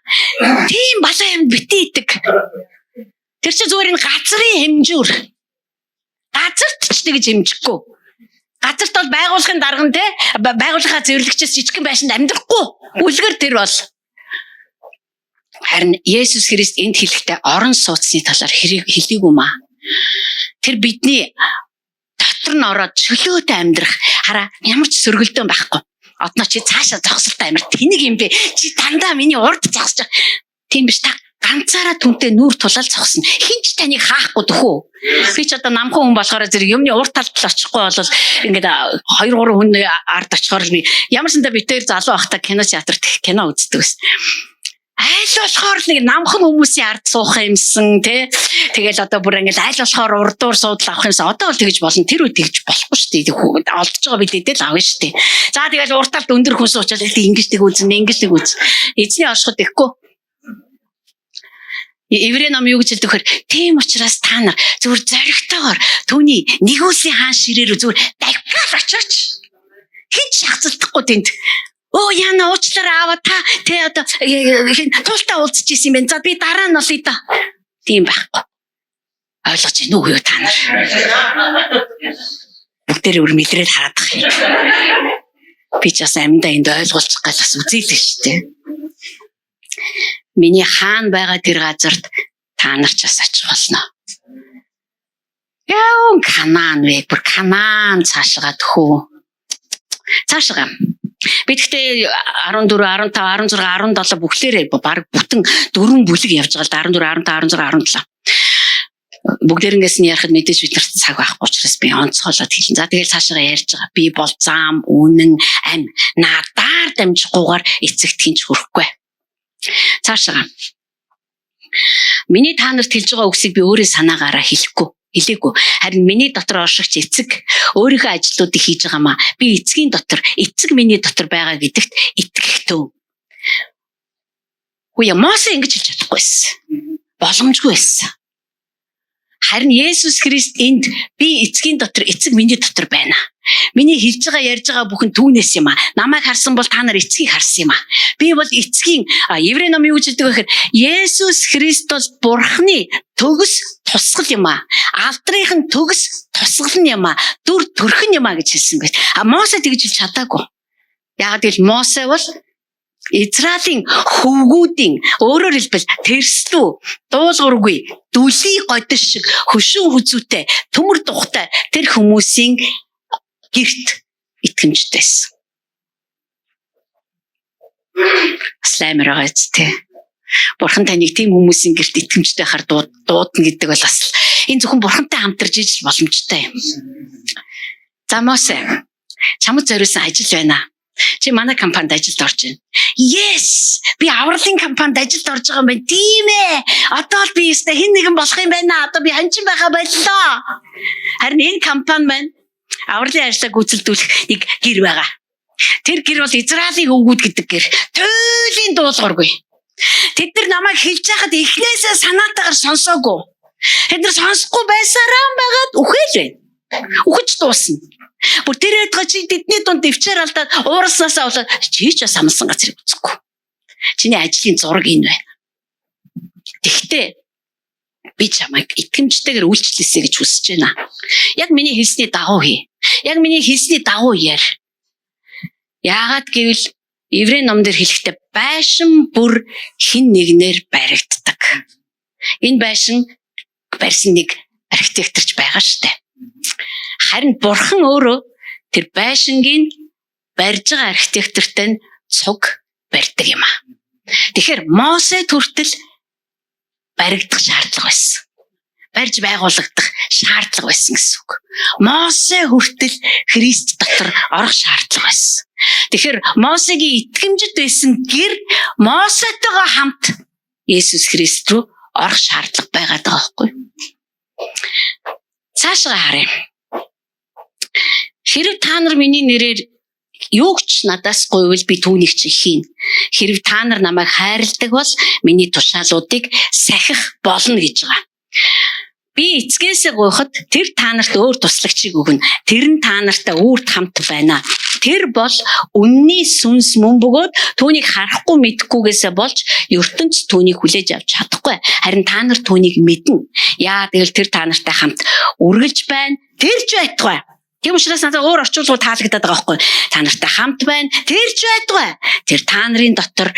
тийм балаа юмд битгий итэг. Тэр чинь зүгээр энэ газрын хэмжүүр. Газарт ч тэгж хэмжихгүй. Газарт бол байгууллагын дарга нь те байгууллагынхаа цэвэрлэгчээс жижигхэн байшинд амьдрахгүй. Үлгэр тэр бол. Харин Есүс Христ энд хэлэхдээ орон сууцны талаар хэлээгүй маа. Тэр бидний дотор нь ороод чөлөөтэй амьдрах хараа ямар ч сөргөлдөөн байхгүй. Одоо чи цаашаа зогсолтой амар тэнэг юм бэ. Чи дандаа миний урд зогсож. Тийм биш та ганцаараа түнтэй нүүр тулаал зогсно. Хин ч таныг хаахгүй төхөө. Би ч одоо намхан хүн болохоор зэрэг юмны урд талд л очихгүй бол ингээд 2 3 хүн ард очихоор л би ямар ч сандаа битээр залуу байхдаа кино театрт кино үздэг байсан. Айл болохоор л нэг намхан хүмүүсийн ард суух юмсан тий. Тэгэл одоо бүр ингээл айл болохоор урдуур суудал авах юмсан. Одоо бол тэгж болно. Тэр үе тэгж болохгүй шүү дээ. Олдож байгаа бид эдэл авна шүү дээ. За тэгэл урд талд өндөр хүн суучаал ингэж нэг үзнэ, ингэж нэг үз. Эзний оршиход ихгүй. Еврей ном юу гэж хэлдэг вэхээр тийм учраас та нар зүгээр зоригтойгоор түүний нэгүслийн хаан ширээ рүү зүгээр давхиал очооч. Хэн ч шахацлахгүй тэнд. Өө яна уучлаарай аава та тэ одоо хин туултаа уулзч исэн юм байна. За би дараа нь олъё да. Тийм байхгүй. Ойлгож байна уу юу та нар? Бүгдээрээ өр мэдрээд хараад байгаа юм. Би ч бас амьдаа энд ойлгуулчих гал бас үзээлээ шүү дээ. Миний хаан байгаа тэр газарт та нар ч бас очих болно. Яа, Канаан вэ? Бүр Канаан цаашгаа тхүү. Цаашгаа. Би тэгтээ 14, 15, 16, 17 бүхлээрээ баг бүтэн дөрвөн бүлэг явж байгаа л да. 14, 15, 16, 17. Бүгдээрнгээс нь ярихад мэдээж бид нарт цаг байхгүй учраас би онцгойлоод хэлнэ. За тэгэл цаашаа ярьж байгаа. Би бол зам, үнэн, ам надаар дамжихгүйгээр эцэгт хинч хүрэхгүй. Цаашаа. Миний та нарт хэлж байгаа үгсийг би өөрөө санаагаараа хэлэхгүй хэлээгүй. Харин миний дотор оршигч эцэг өөрийнхөө ажлуудыг хийж байгаамаа. Би эцгийн дотор, эцэг миний дотор байгаа гэдэгт итгэхтөө. Үгүй Мосе ингэж хэлж чадахгүй байсан. Боломжгүй байсан. Харин Есүс Христ энд би эцгийн дотор, эцэг миний дотор байна. Миний хэлж байгаа ярьж байгаа бүхэн түүнээс юм а. Намайг харсан бол та нар эцгийг харсан юм а. Би бол эцгийн Еврей номын юу гэж хэлдэг вэ гэхээр Есүс Христ бол Бурхны төгс тусгал юм а. Алдрынх нь төгс тусгал нь юм а. Дүр төрх нь юм а гэж хэлсэн байт. А Мосе тэгж хэлж чадаагүй. Яг гэвэл Мосе бол Израилийн хөвгүүдийн өөрөөр хэлбэл тэрслүү, дуулуургүй, дүлий годиш шиг хөшүүн хүзүүтэй, төмөр тухтай тэр хүмүүсийн гэрт итгэмжтэй байсан. Бас амар байгаа биз дээ. Бурхан таныг тийм хүмүүсийн гэрт итгэмжтэй хар дуудана гэдэг бол бас энэ зөвхөн бурхантай хамтарч ижил боломжтой юм. За Мосе, чамд зориулсан ажил байна. Чи манай компанид ажилд орж байна. Yes! Би авралын компанид ажилд орж байгаа юм байна. Тийм ээ. Одоо л би өстэй хэн нэгэн болох юм байна. Одоо би ханчин байха боллоо. Харин энэ компани маань авралын ажлаа гүйцэлдүүлэх нэг гэр байгаа. Тэр гэр бол Израилийн хөвгүүд гэдэг гэр. Туйлын дуулуургүй. Тэд нар намайг хэлж байхад эхнээсээ санаатаагаар сонсоогүй. Тэд нар сонсохгүй байсараа байгаад үхэл байна. Үхэж дуусна. Бүр тэр ядгаа чи тэдний дунд дэвчээр алдаад ууралснаасаа болоод чи ч бас амлсан газрыг үзэхгүй. Чиний ажлын зураг энэ байна. Тэгтээ би чамайг итгэмжтэйгээр үйлчлээсэй гэж хүсэж байна. Яг миний хэлсний дагуу хий. Яг миний хэлсний дагуу яар. Яагаад гэвэл Еврей ном дээр хэлэхдээ байшин бүр хин нэгнээр баригддаг. Энэ байшин барьсан нэг архитекторч байгаа штэ. Харин бурхан өөрөө тэр байшингийн барьж байгаа архитектортай нь цуг барьдаг юм аа. Тэгэхээр Мосе хүртэл баригдах шаардлага байсан. Барьж байгуулагдах шаардлага байсан гэсэн үг. Мосе хүртэл Христ дотор орох шаардлага байсан. Тэгэхээр Мосегийн итгэмжид байсан гэр Мосетойгоо хамт Есүс Христ рүү орох шаардлага байгаад байгаа байхгүй юу? Цаашгаа харъя. Хэрв та нар миний нэрээр юу ч надаас гуйвал би түүнийг чи хийнэ. Хэрв та нар намайг хайрладаг бол миний тушаалуудыг сахих болно гэж байгаа. Би эцгээсээ гуйхад тэр та нарт өөр туслагчийг өгнө. Тэр нь та нартай үүрт хамт байна. Тэр бол үнний сүнс мөн бөгөөд түүнийг харахгүй мэдэхгүйгээсээ болж ертөнц түүнийг хүлээж авч чадахгүй. Харин та нар түүнийг мэднэ. Яа тэгэл тэр та нартай хамт үргэлж байна. Тэр ч байтугай. Тийм учраас надад өөр орчуулгууд таалагдаад байгаа байхгүй. Та нартай хамт байна. Тэр ч байтугай. Тэр та нарын дотор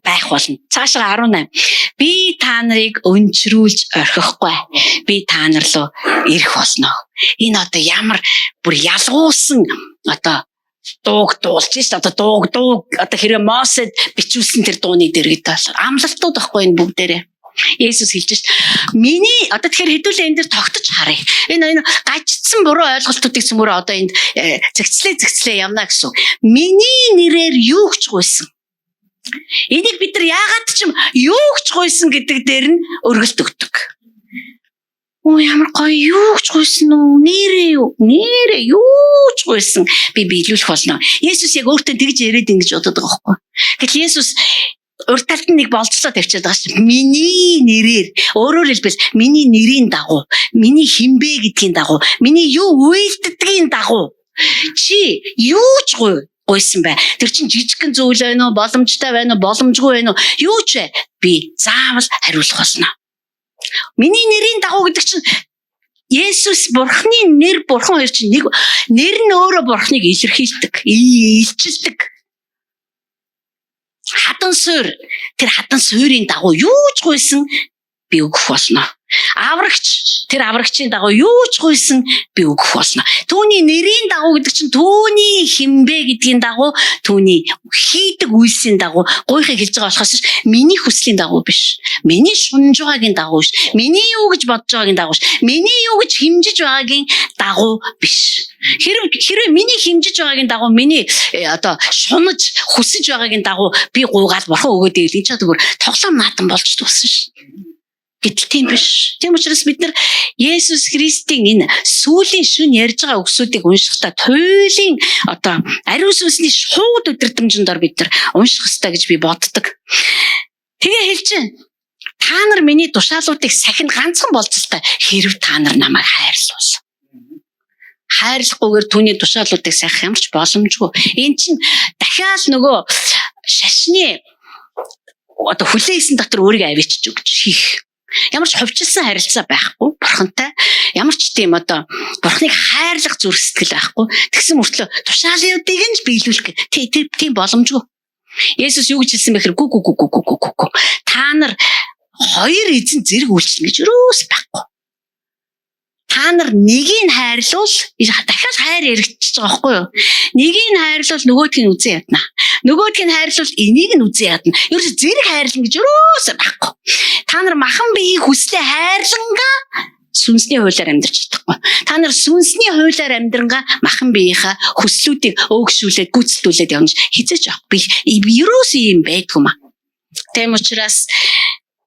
байх болно. Цаашаа 18. Би та нарыг өнчрүүлж орхихгүй. Би та нар руу ирэх болно. Энэ одоо ямар бүр ялгуулсан одоо дууг дуулж шít одоо дууг дууг одоо хэрэг Мосед бичүүлсэн тэр дууны дэргэд бол амлалтууд байхгүй энэ бүгдээрээ. Есүс хэлж шít. Миний одоо тэгэхээр хэдүүлээ энэ дэр тогтож харъя. Энэ гажицсан буруу ойлголтуудыг цөмөрөө одоо энд зэгцлээ зэгцлээ явна гэсэн. Миний нэрээр юу ч гуйсан. Энийг бид нар яагаад ч юм юу ч гуйсан гэдэг дээр нь өргөлт өгдөг. Оо ямар гоё юу ч гуйсан уу? Нэрээ юу? Нэрээ юу ч гуйсан би биелүүлэх болно. Есүс яг өөртөө тэгж яриад ингэж бодод байгаа байхгүй. Гэтэл Есүс Урд талд нь нэг болцлоо тавьчихад байгаа шүү. Миний нэрээр, өөрөөр хэлбэл миний нэрийн дагуу, миний хинбэ гэдгийн дагуу, миний юу үйлддгийн дагуу чи юу ч гуйсан бай. Тэр чинь жижигхэн зүйл байна уу, боломжтой байна уу, боломжгүй байна уу? Юу ч бай. Би заавал хариулах болно. Миний нэрийн дагуу гэдэг чинь Есүс Бурхны нэр, Бурхан хоёр чинь нэг нэр нь өөрөө Бурхныг илэрхийлдэг, илчилдэг. Хадан суур, тэр хадан суурийн дагуу юу ч гуйсан би өгөх болно. Аврагч, тэр аврагчийн дагуу юу ч гуйсан би өгөх болно. Түүний нэрийн дагуу гэдэг чинь түүний хинбэ гэдгийн дагуу, түүний хийдэг үйлсийн дагуу гуйхыг хэлж байгаа болохоос миний хүслийн дагуу биш. Миний шунж байгаагийн дагуу биш. Миний юу гэж бодож байгаагийн дагуу биш. Миний юу гэж хэмжиж байгаагийн дагуу биш. Хэрвээ миний хэмжиж байгаагийн дагуу, миний одоо шунаж хүсэж байгаагийн дагуу би гуйгаал бурхан өгөөд ивэл энэ ч зүгээр тоглоом наатан болж дуусна ш. Гэтэл тийм биш. Тийм учраас бид нар Есүс Христийн энэ сүүлийн шөнө ярьж байгаа үгсүүдийг уншихдаа туйлын одоо ариун сүнсний шууд өдөрдмжөнд ор бид нар унших ёстой гэж би боддог. Тэгээ хэлж байна. Та нар миний тушаалуудыг сахин ганцхан болцолтой хэрв та нар намайг хайрлуул. Хайрлахгүйгээр түүний тушаалуудыг сахих ямар ч боломжгүй. Энэ чинь дахиад нөгөө шашны одоо хүлээсэн дотор өөрийгөө авчиж өгч хийх. Ямар ч хувьчилсан харилцаа байхгүй бурхантай. Ямар ч тийм одоо бурхныг хайрлах зүрх сэтгэл байхгүй. Тэгсэн мөртлөө тушаалуудыг нь биелүүлэх тийм боломжгүй. Есүс юу гэж хэлсэн бэ гэхээр гү гү гү гү гү гү гү. Та нар хоёр эзэн зэрэг үйлчлэнэ гэж юус байхгүй. Та нар нэгийг хайрлуул дахиад хайр яригдчихэж байгаа байхгүй юу? Нэгийг хайрлуул нөгөөдг нь үзэн ядна. Нөгөөдг нь хайрлуул энийг нь үзэн ядна. Ерөөсө зэрэг хайрлана гэж юусоо байхгүй. Та нар махан биеийн хүслээ хайрлангаа сүнсний хуулиар амьдарч чадахгүй. Та нар сүнсний хуулиар амьдрангаа махан биеийнхаа хүслүүдийг өөгшүүлээд гүйцэтгүүлээд явна хизээж авах. Би ерөөсөө юм байдгүй маа. Тийм учраас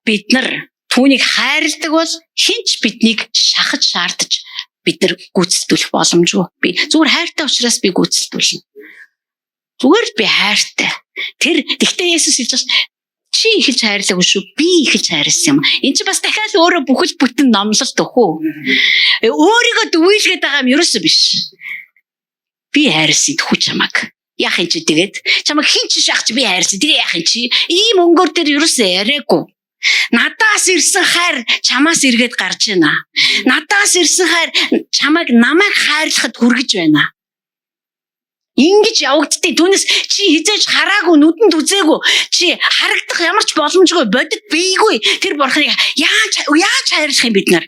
бид нар түүнийг хайрладаг бол хинч биднийг шахаж шаардаж бид нар гүйцэтгүүлэх боломжгүй. Би зүгээр хайртай учраас би гүйцэтгүүлнэ. Зүгээр л би хайртай. Тэр тэгтээ Есүс хэлж байгаа чи эхэлж хайрлаагүй шүү. Би эхэлж хайрласан юм. Энд чи бас дахиад өөрөө бүхэл бүтэн номлолт өхөө. Өөрийгөө дүгийлгээд байгаа юм ерөөсөө биш. Би хайрласан тхүү чамаг. Яах юм чи тэгээд чамаг хин чи шах чи би хайрласан. Тэгээ яах юм чи? Ийм өнгөөр дээр ерөөсөө яриаггүй. Надаас ирсэн хайр чамаас эргээд гарч байна. Надаас ирсэн хайр чамайг намайг хайрлахад хүргэж байна. Ингэж явагддیں۔ Түүнээс чи хизээж хараагүй, нүдэнд үзээгүй, чи харагдах ямар ч боломжгүй, бодит бийгүй тэр бурхныг яаж хайрлах юм бид нар?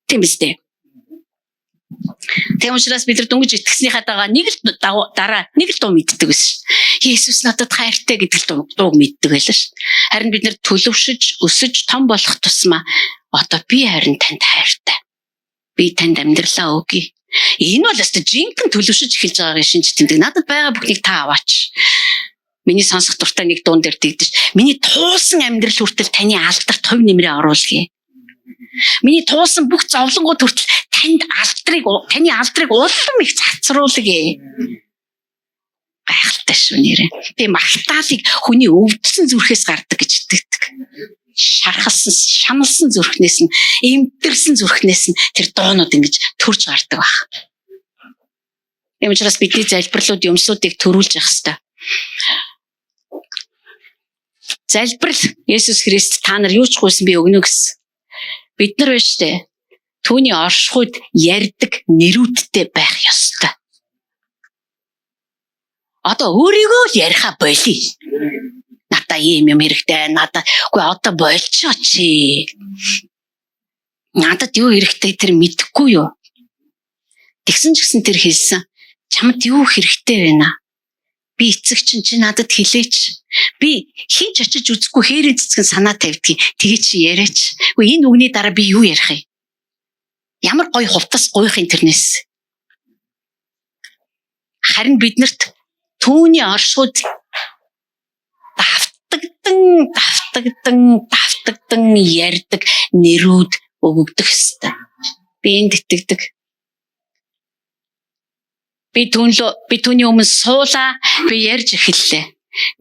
Тийм биз дээ. Тийм учраас бид нар дөнгөж итгэснийхаа дагаа нэг л дараа нэг л дуу мэддэг байсан. Есүс надад хайртай гэдэг л дууг мэддэг байлаа ш. Харин бид нар төлөвшөж, өсөж, том болох тусмаа одоо би харин танд хайртай. Би танд амьдралаа өгье. Энэ бол өстө жинхэнэ төлөвшөж эхэлж байгаагийн шинж тэмдэг. Надад байгаа бүхнийг та аваач. Миний сонсох дуртай нэг дуун дээр тэгдэж, миний туусан амьдрал хүртэл таны алдарт хувь нэмрээ оруулъя. Миний туусан бүх зовлонгууд хүртэл танд алдрыг, таны алдрыг улам их цацруулъя. Гайхалтай шүү нэрээ. Би магтаалыг хүний өвдсөн зүрхээс гардаг гэж итгэдэг. Шархалсан, шаналсан зүрхнээс нь, эмдэрсэн зүрхнээс нь тэр дуунууд ингэж төрж гардаг баг. Тийм учраас бидний залбирлууд юмсуудыг төрүүлж явах хэрэгтэй. Залбирал Есүс Христ та нар юу ч гуйсан би өгнө гэсэн. Бид нар биш үү? Түүний оршихуйд ярьдаг нэрүүдтэй байх ёстой. Одоо өөрийгөө л яриха болий. Надаа ийм юм хэрэгтэй. Надаа үгүй одоо болчихоо чи. Надад юу хэрэгтэй тэр мэдэхгүй юу? Тэгсэн ч гэсэн тэр хэлсэн. Чамд юу хэрэгтэй вэ? Би эцэг чинь чи надад хэлээч. Би хин ч очиж үзэхгүй хээрийн цэцгэн санаа тавьдгийг. Тэгээ чи яриач. Үгүй энэ үгний дараа би юу ярих юм? Ямар гоё хувцас гуйх юм тэрнээс. Харин биднэрт түүний оршихуйд давтагдан ярьдаг нэрүүд өгөгдөх ёстой. Би энд итгэдэг. Би түүний өмнө суулаа, би ярьж эхэллээ.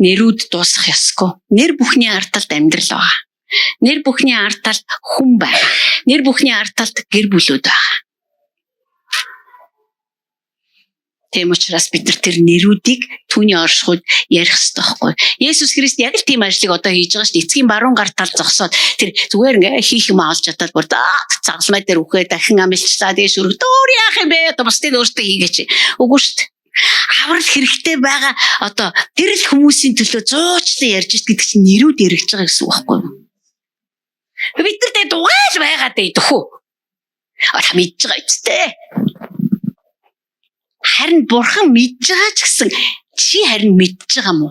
Нэрүүд дуусах ёсгүй. Нэр бүхний ард талд амьдрал байгаа. Нэр бүхний ард талд хүн байгаа. Нэр бүхний ард талд гэр бүлүүд байгаа. Тийм учраас бид нар тэр нэрүүдийг түүний оршихуйд ярих ёстой байхгүй. Есүс Христ яг л тийм ажлыг одоо хийж байгаа шүү дээ. Эцгийн баруун гар талд зогсоод тэр зүгээр ингээ хийх юм олж чадаад бүр загалмай дээр үхээ дахин амилчлаа дээш өргө. Дөөр яах юм бэ? Одоо бусдыг өөртөө хийгээч. Үгүй шүү дээ. Аврал хэрэгтэй байгаа одоо тэр л хүмүүсийн төлөө зуучлан ярьж шít гэдэг чинь нэрүүд яригдж байгаа гэсэн үг байхгүй юу? Бид нар тэ дугаал байгаа дээ дөхөө. А та мэдж байгаа үстэй. Харин бурхан мэдж байгаа ч гэсэн чи харин мэдж байгаа мó?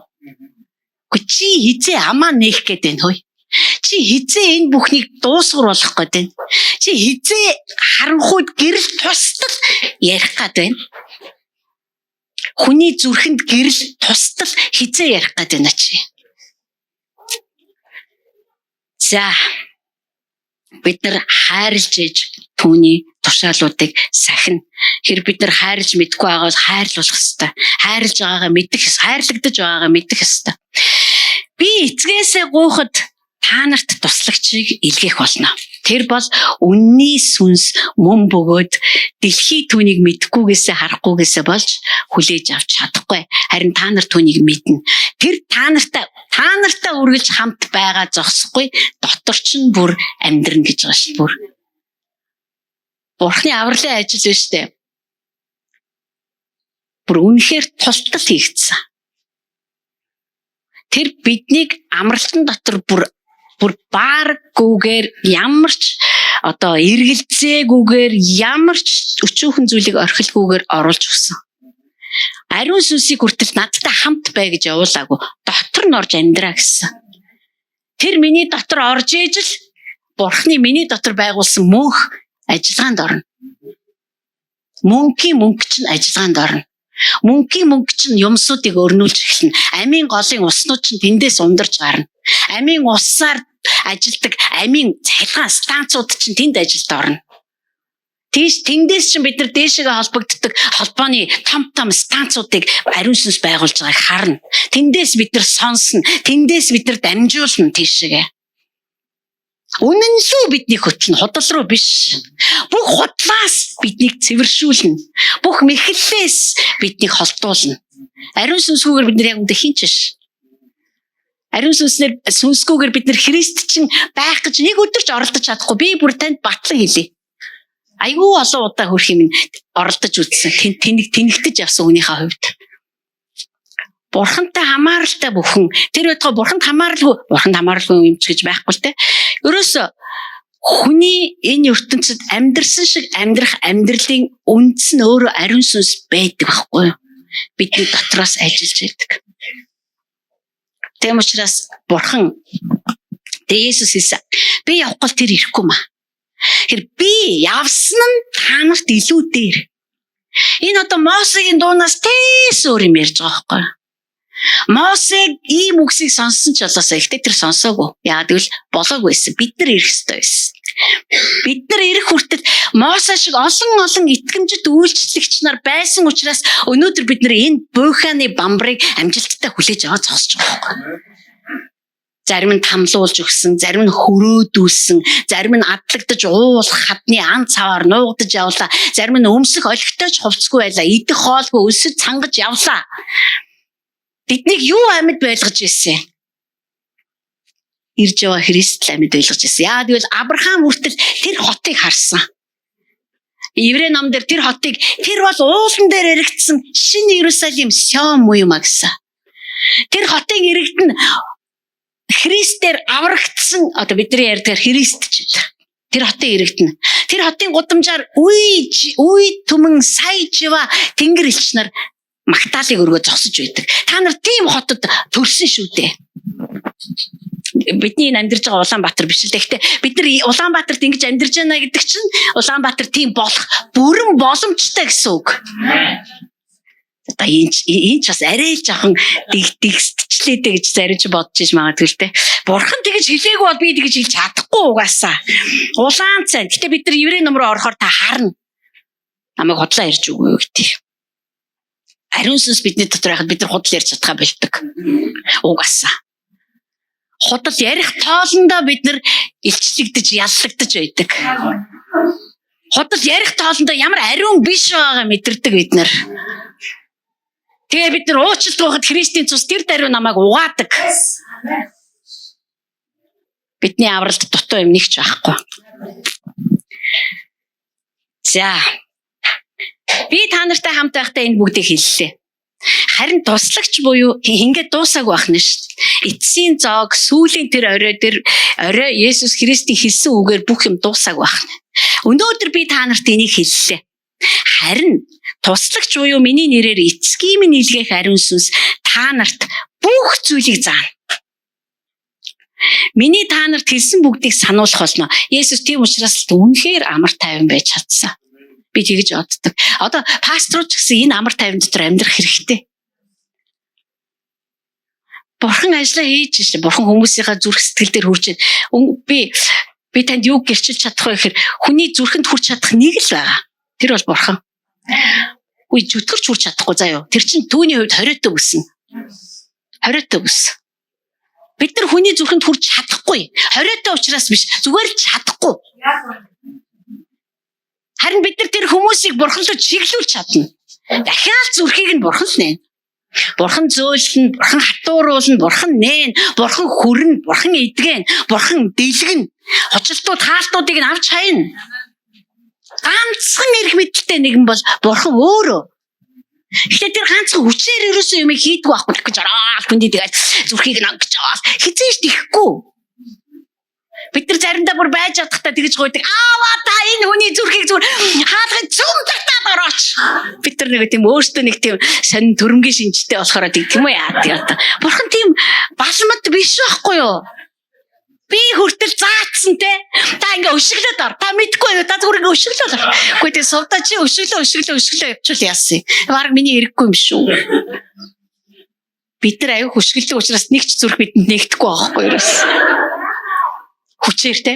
Гэхдээ чи хизээ амаа нээх гээд байна хөөе. Чи хизээ энэ бүхнийг дуусгар болох гээд байна. Чи хизээ харанхуйд гэрэл тустал ярих гээд байна. Хүний зүрхэнд гэрэл тустал хизээ ярих гээд байна чи. За бид нар хайрлж ээж түүний тушаалуудыг сахина. Хэрэг бид нар хайрлж мэдгүй байгаа бол хайрлуулах ёстой. Хайрлж байгаагаа мэдэх, хайрлагдаж байгаагаа мэдэх ёстой. Би эцгээсээ гуйхад та нарт туслагчийг илгээх болно. Тэр бол үнний сүнс мөн бөгөөд дэлхий түүнийг мэдэхгүйгээсээ харахгүйгээсээ болж хүлээж авч чадахгүй. Харин та нар түүнийг мэднэ. Тэр та нартай үргэлж хамт байгаа зогсохгүй, дотор ч нь бүр амьдрна гэж байгаа шүү бүр. Бурхны авралын ажил биш үү? Бүр үнэхээр тултал хийгдсэн. Тэр биднийг амралтан дотор бүр бааргүйгээр ямар ч одоо эргэлзээгүйгээр ямар ч өчүүхэн зүйлийг орхилгүйгээр оруулж өгсөн. Ариун сүнсийг хүртэл надтай хамт бай гэж явуулаагүй. Дотор нь орж амьдраа гэсэн. Тэр миний дотор орж ээж л Бурхны миний дотор байгуулсан мөнх ажиллагаанд орно. Мөнхийн мөнгө чинь ажиллагаанд орно. Мөнхийн мөнгө чинь юмсуудыг өрнүүлж эхэлнэ. Амийн голын уснууд чинь тэндээс ундарч гарна. Амийн усаар ажилдаг амийн цахилгаан станцууд чинь тэнд ажилд орно. Тийш тэндээс чинь бид нар дээшээгээ холбогддог холбооны том том станцуудыг ариун сүнс байгуулж байгааг харна. Тэндээс бид нар сонсно. Тэндээс бид нар дамжуулна тийшээгээ. Үнэн лүү бидний хөтлөн, худал руу биш. Бүх худлаас биднийг цэвэршүүлнэ. Бүх мэхлэлээс биднийг холдуулна. Ариун сүнсгүйгээр бид нар яг үндэ хин ч биш. Ариун сүнснээр сүнсгүйгээр бид нар Христ чинь байх гэж нэг өдөр ч оролдож чадахгүй. Би бүр танд батлан хэлье. Айгүй олон удаа хөрх юм оролдож үзсэн. Тэнэгтэж явсан хүнийхээ хувьд. Бурхантай хамааралтай бүхэн тэр байтугай бурханд хамааралгүй юм ч гэж байхгүй л те. Ерөөсө хүний энэ ертөнцид амьдрсан шиг амьдрах амьдралын үндэс нь өөрөө ариун сүнс байдаг байхгүй юу? Бидний дотроос ажиллаж байдаг. Тийм учраас бурхан тэгээ Есүс хэлсэн. Би явахгүй л тэр ирэхгүй маа. Тэр би явсан нь та нарт илүү дээр. Энэ одоо Мосегийн дуунаас тэс өөр юм ярьж байгаа байхгүй юу? Мосе ийм үгсийг сонссон ч болоосаа ихтэй тэр сонсоогүй. Яагаад гэвэл болоогүй байсан. Бид нар ирэх ёстой байсан. Бид нар ирэх хүртэл Мосе шиг олон итгэмжит үйлчлэгч нар байсан учраас өнөөдөр бид нар энэ буйхааны бамбарыг амжилттай хүлээж аваад зогсож байгаа байхгүй. Зарим нь тамлуулж өгсөн, зарим нь хөрөөдүүлсэн, зарим нь адлагдаж уул хадны ан цаваар нуугдаж явлаа, зарим нь өмсөх олигтойч хувцсгүй байлаа, идэх хоолгүй өлсөж цангаж явлаа. Тэднийг юу амьд байлгаж ирсэн? Ирж яваа Христ л амьд байлгаж ирсэн. Яагаад гэвэл Авраам хүртэл тэр хотыг харсан. Еврей ном дээр тэр хотыг тэр бол уулан дээр эрэгдсэн шинэ Иерусалим Сион муу юм а гэсэн. Тэр хотын иргэд нь Христээр аврагдсан, одоо бидний ярьдгаар Христ ч гэдэг. Тэр хотын иргэд нь. Тэр хотын гудамжаар үе түмэн сая жива тэнгэр элч нар магтаалыг өргөө зогсож байдаг. Та нар тийм хотод төрсөн шүү дээ. Бидний энэ амьдарч байгаа Улаанбаатар биш л дээ. Гэхдээ бид нар Улаанбаатарт ингэж амьдарч байна гэдэг чинь Улаанбаатар тийм болох бүрэн боломжтой гэсэн үг. Одоо энэ ч бас арай л жоохон дэгсдчлээ дээ гэж зарим ч бодож иж магадгүй л дээ. Бурхан тэгж хэлээгүй бол би тэгж хэлж чадахгүй угаасаа. Улаан цай. Гэхдээ бид нар еврей ном руу орохоор та харна. Намайг худлаа ярьж үгүй юу гэдэг. Ариун сүнс бидний дотор байхад бид нар худал ярьж чадхаа болдог. Угаасаа. Худал ярих тоолондоо бид нар илчлэгдэж, яллагдаж байдаг. Худал ярих тоолондоо ямар ариун биш байгаагаа мэдэрдэг бид нар. Тэгээ бид нар уучлалт гуйхад Христийн цус тэр даруй намайг угаадаг. Бидний авралт дутуу юм нэг ч байхгүй. За. Би та нартай хамт байхдаа энэ бүгдийг хэллээ. Харин туслагч буюу ингээд дуусаагүй байх нь шүү дээ. Эцсийн зоог, сүүлийн тэр орой дээр орой Есүс Христийн хэлсэн үгээр бүх юм дуусаагүй байх нь. Өнөөдөр би та нарт энийг хэллээ. Харин туслагч буюу миний нэрээр эцгийн минь илгээх ариун сүнс та нарт бүх зүйлийг заана. Миний та нарт хэлсэн бүгдийг сануулах болно. Есүс тийм учраас л үнэхээр амар тайван байж чадсан. Би тэгж боддог. Одоо пасторууд ч гэсэн энэ амар тайван дотор амьдрах хэрэгтэй. Бурхан ажлаа хийж шээ. Бурхан хүмүүсийнхаа зүрх сэтгэл дээр хүрч байна. Би танд юу гэрчилж чадах вэ гэхээр хүний зүрхэнд хүрч чадах нэг л байгаа. Тэр бол бурхан. Үгүй чөтгөрч хүрч чадахгүй заа юу. Тэр чинь түүний хувьд хориотой бүсэн. Хориотой бүс. Бид нар хүний зүрхэнд хүрч чадахгүй. Хориотой учраас биш. Зүгээр л чадахгүй. Харин бид нар тэр хүмүүсийг бурхан руу чиглүүлж чадна. Дахиад зүрхийг нь бурхан л нээн. Бурхан зөөлнө, бурхан хатууруулна, бурхан нээн, бурхан хүрнэ, бурхан эдгэн, бурхан дэлгэн. Хочилтууд, хаалтуудыг нь авч хайна. Ганцхан эрх мэдэлтэй нэгэн бол бурхан өөрөө. Гэхдээ тэр ганцхан хүчээр ерөөсөө юм хийдгүү байхгүй гэж ороод хүндий тэгээд зүрхийг нь ангиж аваад хизээж тэхгүй. Бид нар заримдаа бүр байж чадахтаа тэгж гуйдаг. Аава та энэ хүний зүрхийг зүгээр хаалгын цөм татаад орооч. Бид нар нэг тийм өөртөө нэг тийм сонин төрөмгийн шинжтэй болохоор тийм үү яа тийм. Бурхан тийм балмад биш байхгүй юу? Би хүртэл заацсан те. Та ингээ өшиглөөд ор. Та мэдгүй юу? Та зүгээр ингээ өшиглөөд ор. Үгүй тэгээ сувдаа чи өшиглөө өшиглөө өшиглөө явуучвал яасан юм. Бараг миний хэрэггүй юм шүү. Бид нар аюу хөшиглөдөг учраас нэг ч зүрх бидэнд нэгдэхгүй байгаа байхгүй юу? Хүчээр те.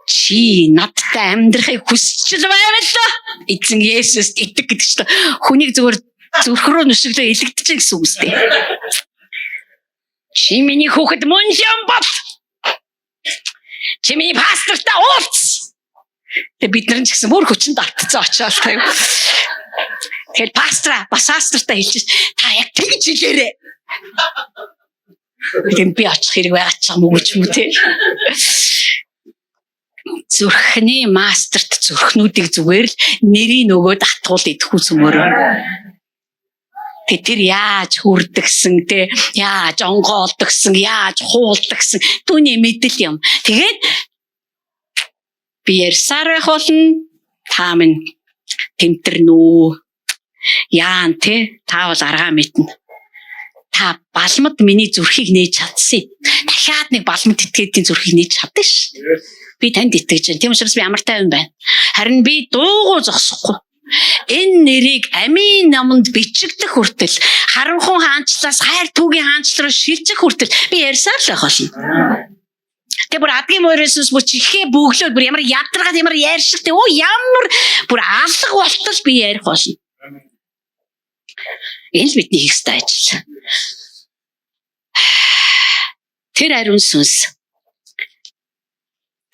Чи надтай амьдрахыг хүсч л байвал эзэн Есүст итэг гэдэг чинь хүнийг зүгээр зүрх рүү нүшиглөө илэгдэж гэсэн үг үстэй. Чи миний хүүхэд мөн юм бол. Чи миний пастортай уулз. Тэгээ бид нар ч гэсэн бүр хүчинд автцсан очиод тав. Тэгэхээр пастора бас пастортай хэлчихэж та яг тэгж хэлээрэй. Тийм би очих хэрэг байгаа ч юм уу ч юм уу те. Зүрхний мастерт зүрхнүүдийг зүгээр л нэрийг нөгөөд атгуул идэхгүй зүмөрөө. Тэ тэр яаж хүрдэгсэн те, яаж онгоолдогсон, яаж хуулдагсан түүний мэдэл юм. Тэгээд би ярьсаар байх болно. Та минь тэмтэрнэ үү? Яан те, та бол аргаа мэднэ. Та балмад миний зүрхийг нээж чадсан. Дахиад нэг балмад этгээдийн зүрхийг нээж чадсан ш. Би танд итгэж байна. Тийм учраас би амар тайван байна. Харин би дуугүй зогсохгүй. Энэ нэрийг амийн номонд бичигдэх хүртэл харанхуй хаанчлаас хайр түүгийн хаанчл руу шилжих хүртэл би ярьсаар л байх болно. Тэгээ бүр адгийн морин сүнс бүр чихээ бөглөөд бүр ямар ядаргаад ямар ярьшигтэй өө ямар бүр алга болтол би ярих болно. Энэ л бидний хийх ёстой ажил. Тэр ариун сүнс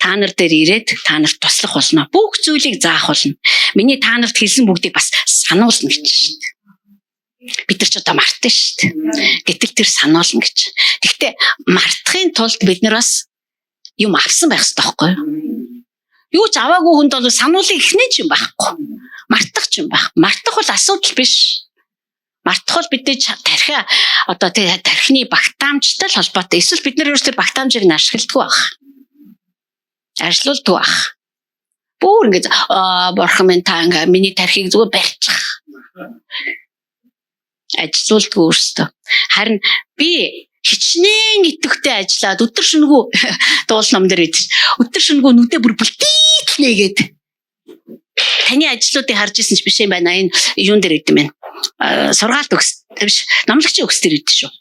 та нар дээр ирээд та нарт туслах болно. Бүх зүйлийг заах болно. Миний та нарт хэлсэн бүгдийг бас сануулна гэж шүү дээ. Бид нар ч одоо мартсан шүү дээ. Гэтэл тэр сануулна гэж. Гэхдээ мартахын тулд бид нар бас юм авсан байх хэрэгтэй байхгүй юу? Юу ч аваагүй хүнд бол сануулын эхнээ ч юм байхгүй. Мартах ч юм байх. Мартах бол асуудал биш. Мартах бол бидний тархи одоо тий тархины багтаамжтай л холбоотой. Эсвэл бид нар ерөөсөө багтаамжийг нь ашигладаг байх. Ажиллуулдаг байх. Бүр ингэж бурхан минь та ингээ миний тархийг зүгээр барьчих. Ажиллуулдаг өөрсдөө. Харин би хичнээн идэвхтэй ажиллаад өдөр шөнөгүй дуул ном дээр идэв. Өдөр шөнөгүй нүдэ бүр бүлтийт нээгээд таны ажлуудыг харж исэн ч биш юм байна. Энэ юун дээр идэм бэ? Сургаалт өгс биш номлогчийн өгс дээр идэв шүү.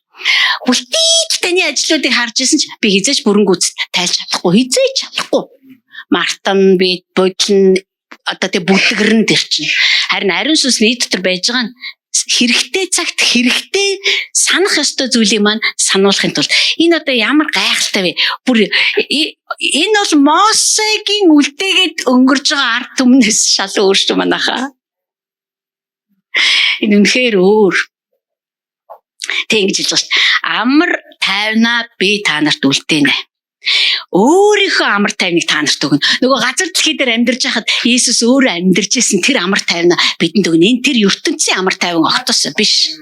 Бүлтийт таны ажлуудыг харж исэн ч би хизээч бүрэн гүйцэд тайлж чадахгүй, хизээч чадахгүй. Мартан би бодлон одоо тэг бүдгэрэн тэр чинь. Харин ариун сүнс миний дотор байж байгаа нь Хэрэгтэй цагт хэрэгтэй санах ёстой зүйлийг маань сануулахын тулд энэ одоо ямар гайхалтай вэ? Бүр энэ бол Мосегийн үлдээгээд өнгөрж байгаа ард түмнээс шал өөр шүү манайхаа. Энэ үнэхээр өөр. Тэг ингэж хэлж байгаа шүү. Амар тайвнаа би та нарт үлдээнэ. Өөрийнхөө амар тайвныг та нарт өгнө. Нөгөө газар дэлхий дээр амьдарч байхад Иесус өөрөө амьдарч исэн тэр амар тайвнаа бидэнд өгнө. Энэ тэр ертөнцийн амар тайван огтос биш.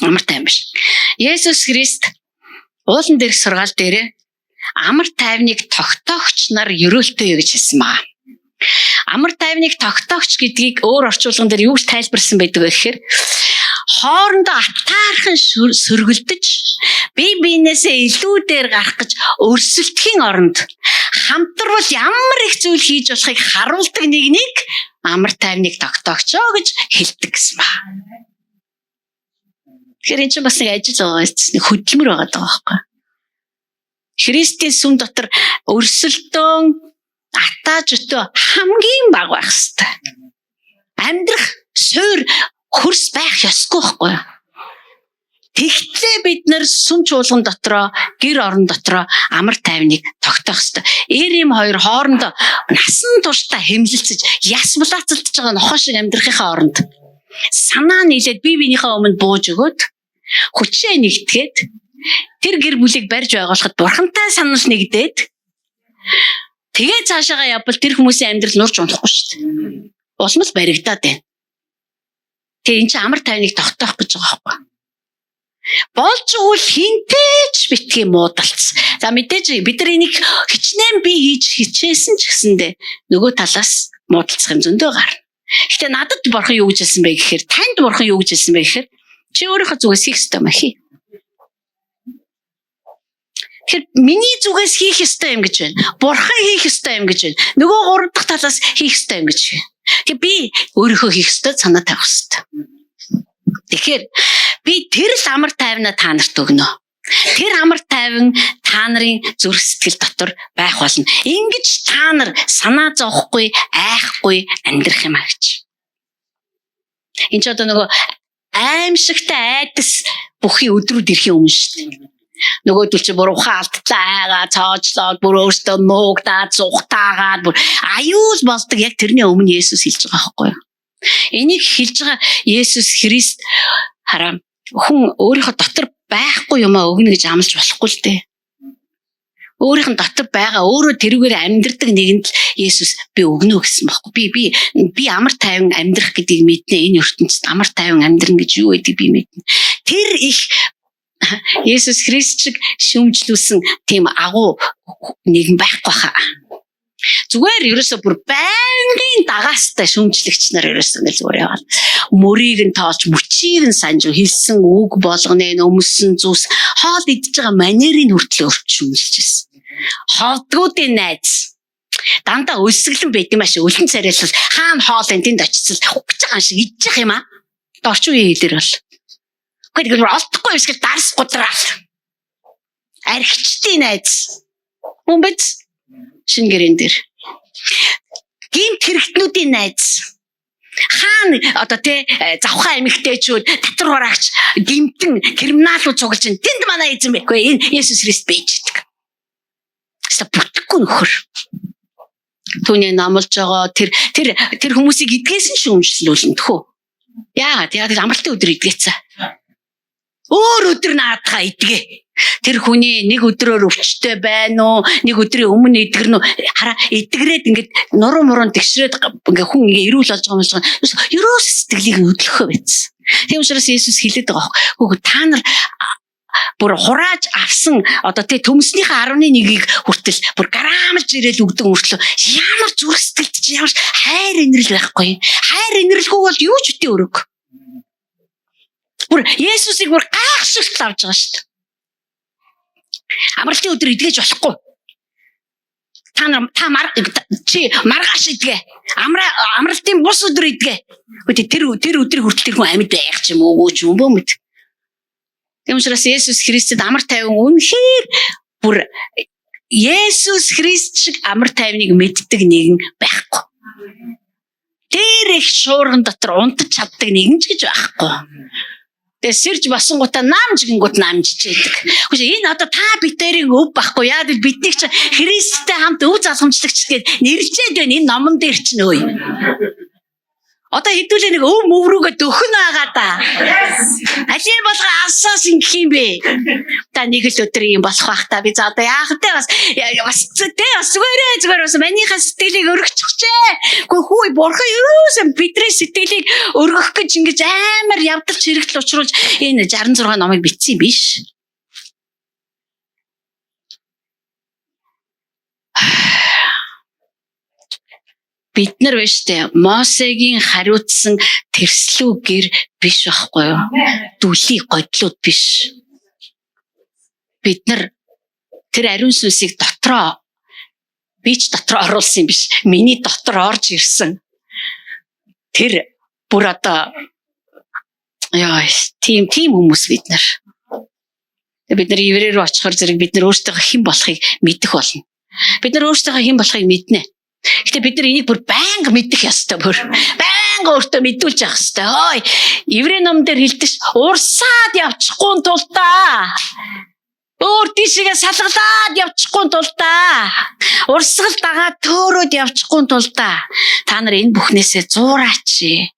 Амар тайван биш. Есүс Христ уулан дээрх сургаал дээр амар тайвныг тогтоогч нар ерөөлтэй гэж хэлсэн байна. Амар тайвныг тогтоогч гэдгийг өөр орчуулган дээр юу гэж тайлбарсан байдаг вэ гэхээр хоорондоо атаархан сөргөлдөж бие биенээсээ илүү дээр гарах гэж өрсөлдөхийн оронд хамтрал ямар их зүйл хийж болохыг харуулдаг нэг нэг амар тайвныг тогтоогчоо гэж хэлдэг гэсэн ба. Тэгэхээр энэ чинь бас нэг ажил байгаа нэг хөдөлмөр байгаа даа байхгүй. Христийн сүм дотор өрсөлдөөн атаа жөтөө хамгийн бага байх хэвээр. Амьдрах суур хөрс байх ёсгүй байхгүй юу? Тэгтлээ бид нар сүм чуулган дотроо гэр орон дотроо амар тайвныг тогтоох ёстой. Эр юм хоёр хоорондоо насан туршдаа хэмлэлцэж яс булаацалдж байгаа нохоо шиг амьдрахынхаа оронд санаа нийлээд бие биенийхээ өмнө бууж өгөөд хүчээ нэгтгээд тэр гэр бүлийг барьж байгуулахад бурхантай санал нэгдээд тэгээ цаашаагаа явбал тэр хүмүүсийн амьдрал нурж унахгүй шүү дээ. Улам л баригдаад байна. Тэгээ эн чинь амар тайвныг тогтоох гэж байгаа байхгүй. Болж өгвөл хинтээч битгий муудалц. За мэдээж бид нар энийг хичнээн би хийж хичээсэн ч гэсэндэ нөгөө талаас муудалцах юм зөндөө гарна. Гэтэ надад бурхан юу гэж хэлсэн бэ гэхээр танд бурхан юу гэж хэлсэн бэ гэхээр чи өөрийнхөө зүгээс хийх ёстой юм хий. Тэгэхээр миний зүгээс хийх ёстой юм гэж байна. Бурхан хийх ёстой юм гэж байна. Нөгөө гурав дахь талаас хийх ёстой юм гэж байна. Тэгэхээр би өөрийнхөө хийх ёстой санаа тавих ёстой. Тэгэхээр би тэр л амар тайвнаа та нарт өгнө. Тэр амар тайван та нарын зүрх сэтгэл дотор байх болно. Ингэж та нар санаа зовхгүй, айхгүй амьдрах юм а гэж. Энд ч одоо нөгөө аимшигтай айдас бүхий өдрүүд ирэхийн өмнө шүү дээ. Нөгөөдөл чи бүр ухаан алдтлаа айгаа цоожлоод бүр өөртөө нуугдаад зугтаагаад бүр аюул болдог яг тэрний өмнө Есүс хэлж байгаа байхгүй юу? Энийг хэлж байгаа Есүс Христ хараа хүн өөрийнхөө дотор байхгүй юмаа өгнө гэж амлаж болохгүй л дээ. Өөрийнх нь дотор байгаа өөрөө тэрүүгээр амьдрдаг нэгэнд л Есүс би өгнө гэсэн байхгүй. Би би би амар тайван амьдрах гэдгийг мэднэ. Энэ ертөнцид амар тайван амьдрна гэж юу гэдгийг би мэднэ. Тэр их Есүс Христ шиг шүүмжлүүлсэн тийм агуу нэгэн байхгүй хаа. Зүгээр ерөөсө бүр байнгын дагаастай шүүмжлэгч нар ерөөсө ингээл зүгээр яваал. Мөрийг нь тоолж, мөчийг нь санаж хэлсэн үг болгоно, өмсөн зүс, хоол идж байгаа манерыг хүртэл шүүмжилж байсан. Ховдгуудын найз дандаа өлсгөлэн байд юм ааш өлөн царайлал хаана хоол энэ тэнд очицол угж байгаа шиг идчих юм аа. Орчин үеийн хэлээр бол. Үгүй тэгэхээр олдохгүй юм шиг дарс гудраал. Архичдын найз. Мөн биз? Шинэ гэрэн дээр. Гэмт хэрэгтнүүдийн найз. Хаана одоо тэ завхаа эмэгтэйчүүд татвар хураагч гэмтэн криминалууд цуглаж байна. Тэнд манай эзэн бэ. Үгүй энэ Есүс Христ байж идэг. Хэвээ бүтэхгүй нөхөр. Түүний номлож байгаа тэр тэр тэр хүмүүсийг идгээсэн нь шүүмжлүүлнэ тхүү. Яагаад? Яагаад амралтын өдөр идгээцээ. Өөр өдөр наадхаа идгээ. Тэр хүний нэг өдрөөр өвчтэй байна уу? Нэг өдрийн өмнө эдгэрнэ үү? Хараа эдгрээд ингээд нуруу муруу тэгшрээд ингээд хүн ингээд эрүүл болж байгаа юм шиг. Ерөөс сэтгэлийг нь хөдлөхөө байцсан. Тийм учраас Есүс хэлээд байгаа байхгүй. Хөөх та нар бүр хурааж авсан одоо тий төмснийхээ 11-ийг хүртэл бүр грамлж ирээл өгдөг мөртлөө ямар зүрх сэтгэлд чи ямар хайр инрэл байхгүй. Хайр инрэлгүй бол юу ч үгүй өрөг. Бүр Есүсийг бүр гайхшигт авч байгаа шүү дээ. Амралтын өдөр идгэж болохгүй. Та нар та мар чи маргааш идгэ. Амралтын бус өдөр идгэ. Гэхдээ тэр тэр өдрийг хүртэл тэр хүн амьд байх ч юм уу үгүй ч юм бөө мэд. Тийм учраас Есүс Христэд амар тайван үнэхээр бүр Есүс Христ шиг амар тайвныг мэддэг нэгэн байхгүй. Тэр их шуурган дотор унтаж чаддаг нэгэн ч гэж байхгүй. Тэгээ сэрж басангуудаа намж гингүүд намжиж яадаг. Үгүй энэ одоо та битэрийн өв байхгүй яа гэвэл биднийг чи Христтэй хамт өв залгамжлагч гээд нэрлжээд байна энэ номон дээр чинь өө. Одоо хэдүүлээ нэг өв мөв рүүгээ дөхөн байгаа да. Алийн болго алсаас ингэх юм бэ? Та нэг л өдөр юм болох бах та. Би за одоо яах вэ? Бас бас тэ бас зүгээрээ зүгээр бас манийхаа сэтгэлийг өргөчихжээ. Үгүй хүү бурхан ерөөсөн бидний сэтгэлийг өргөх гэж ингэж амар явдалч хэрэгтэл учруулж энэ 66 номыг бичсэн юм биш. Бид нар биш үү? Мосегийн хариуцсан тэрслүү гэр биш байхгүй юу? Дүлий годлууд биш. Бид нар тэр ариун сүнсийг дотроо би ч дотроо оруулсан юм биш. Миний дотор орж ирсэн. Тэр бүр одоо яа тийм хүмүүс бид нар. Бид нар еврей рүү очихоор зэрэг бид нар өөрсдөө хэн болохыг мэдэх болно. Бид нар өөрсдөө хэн болохыг мэднэ. Гэтэ бид нар энийг бүр байнга мэдэх ёстой бүр. Байнга өөртөө мэдүүлж явах ёстой. Хой, еврей ном дээр хэлдэг ш. Урсаад явчихгүй тул та. Өөр тийшээгээ салгалаад явчихгүй тул та. Урсгал дагаад төөрөөд явчихгүй тул та. Та нар энэ бүхнээсээ зуураач.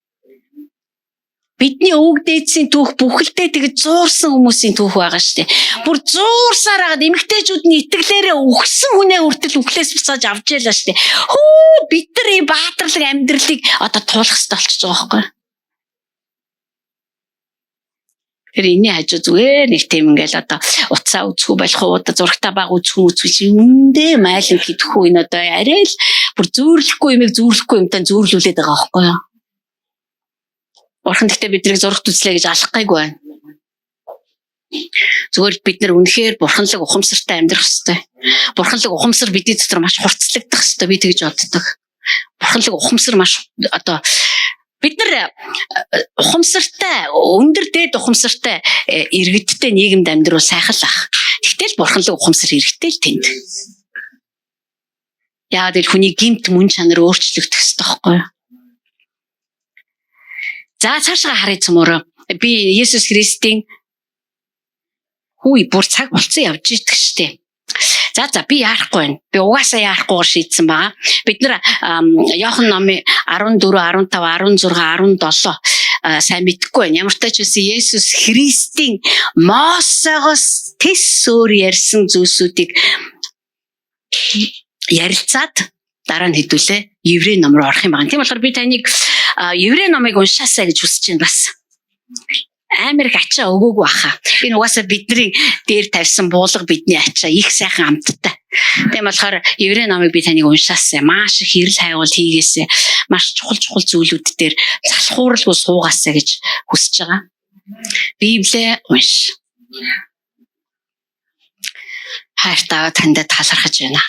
Бидний өвөг дээдсийн түүх бүхэлдээ тэгж зуурсан хүмүүсийн түүх байгаа шүү дээ. Бүр зуурсаар хагаад эмэгтэйчүүд нь итгэлээрээ үхсэн хүнээ хүртэл үхлээс буцааж авч ялаа шүү дээ. Хүү бид нар ийм баатарлаг амьдралыг одоо туулах хэрэгтэй болчихж байгаа байхгүй юу? Тэр энэний хажуу зүгээр нэг тийм ингээл одоо утсаа үзэхүү болох уу, одоо зурагтаа баг үзэхүү үзэх чи үндэ майлан хийдэхүү энэ одоо арай л бүр зүүрлэхгүй юмыг зүүрлэхгүй юмтай зүүрлүүлээд байгаа байхгүй юу? Бурхан гэхдээ биднийг зурагт үзлээ гэж алах гайгүй байна. Зүгээр л бид нар үнэхээр бурханлаг ухамсартай амьдрах ёстой. Бурханлаг ухамсар бидний дотор маш хурцлагдах ёстой. Би тэгж боддог. Бурханлаг ухамсар маш одоо бид нар ухамсартай, өндөр дээд ухамсартай иргэдтэй нийгэмд амьдрал сайхан л ах. Тэгтэл бурханлаг ухамсар хэрэгтэй л тэнд. Яагаад гэвэл хүний гэмт мөн чанар өөрчлөгдөх ёстой байхгүй юу? За цаашгаа харъя цөмөрөө. Би Есүс Христийн хүү бүр цаг болцсон явж идэх штеп. За би яарахгүй байна. Би угаасаа яарахгүйгээр шийдсэн байгаа. Бид нар Иохан номын 14, 15, 16, 17 сайн мэдэхгүй байна. Ямар ч тач байсан Есүс Христийн Мосегоос тэс өөр ярьсан зүйлсүүдийг ярилцаад дараа нь хэдүүлээ Еврей ном руу орох юм байна. Тийм болохоор би таныг Еврей номыг уншаасай гэж хүсэж байна бас. Амар их ачаа өгөөгүй баха. Энэ угаасаа бидний дээр тавьсан буулга бидний ачаа их сайхан амттай. Тийм болохоор Еврей номыг би таныг уншаасай. Маш их эрэл хайвал хийгээсэй. Маш чухал зүйлүүд дээр залхууралгүй суугаасай гэж хүсэж байгаа. Библиэ унш. Хайртай танд талархаж байна.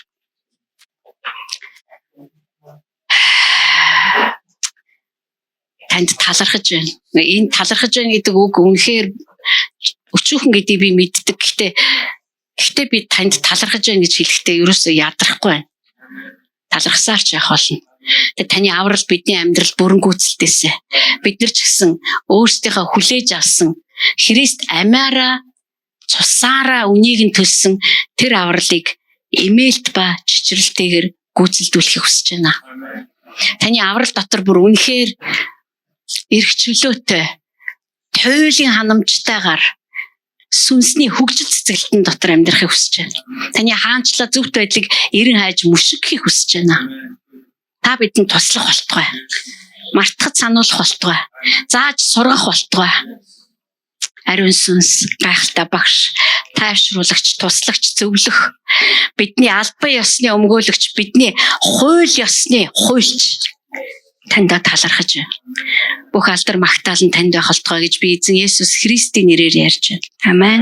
Танд талархаж байна. Энэ талархаж байна гэдэг үг үнэхээр өчүүхэн гэдгийг би мэддэг. Гэхдээ би танд талархаж байна гэж хэлэхдээ ерөөсөө ядрахгүй байна. Талархсаар ч явах болно. Тэгээ таны аврал бидний амьдрал бүрэн гүйцэлдээсэ. Бид нар ч гэсэн өөрсдийнхөө хүлээж авсан Христ амиараа цусаараа үнийг нь төлсөн тэр авралыг эмээлт ба чичрэлтэйгээр гүйцэлдүүлэхийг хүсэж байна. Таны аврал дотор бүр үнэхээр эрх чөлөөтэй, туйлын ханамжтайгаар сүнсний хөгжил цэцгэлтэн дотор амьдрахыг хүсэж байна. Таны хаанчлаа зөвхт байдлыг эрен хайж мөшгөхийг хүсэж байна. Та бидэнд туслах болтугай. Мартахад сануулах болтугай. Зааж сургах болтугай. Ариун сүнс, гайхалтай багш, тайвшруулагч, туслагч, зөвлөх, бидний албан ёсны өмгөөлөгч, бидний хууль ёсны хуульч таньда талархаж байна. Бүх алдар магтаал нь танд байх болтугай гэж би эзэн Есүс Христийн нэрээр ярьж байна. Амен.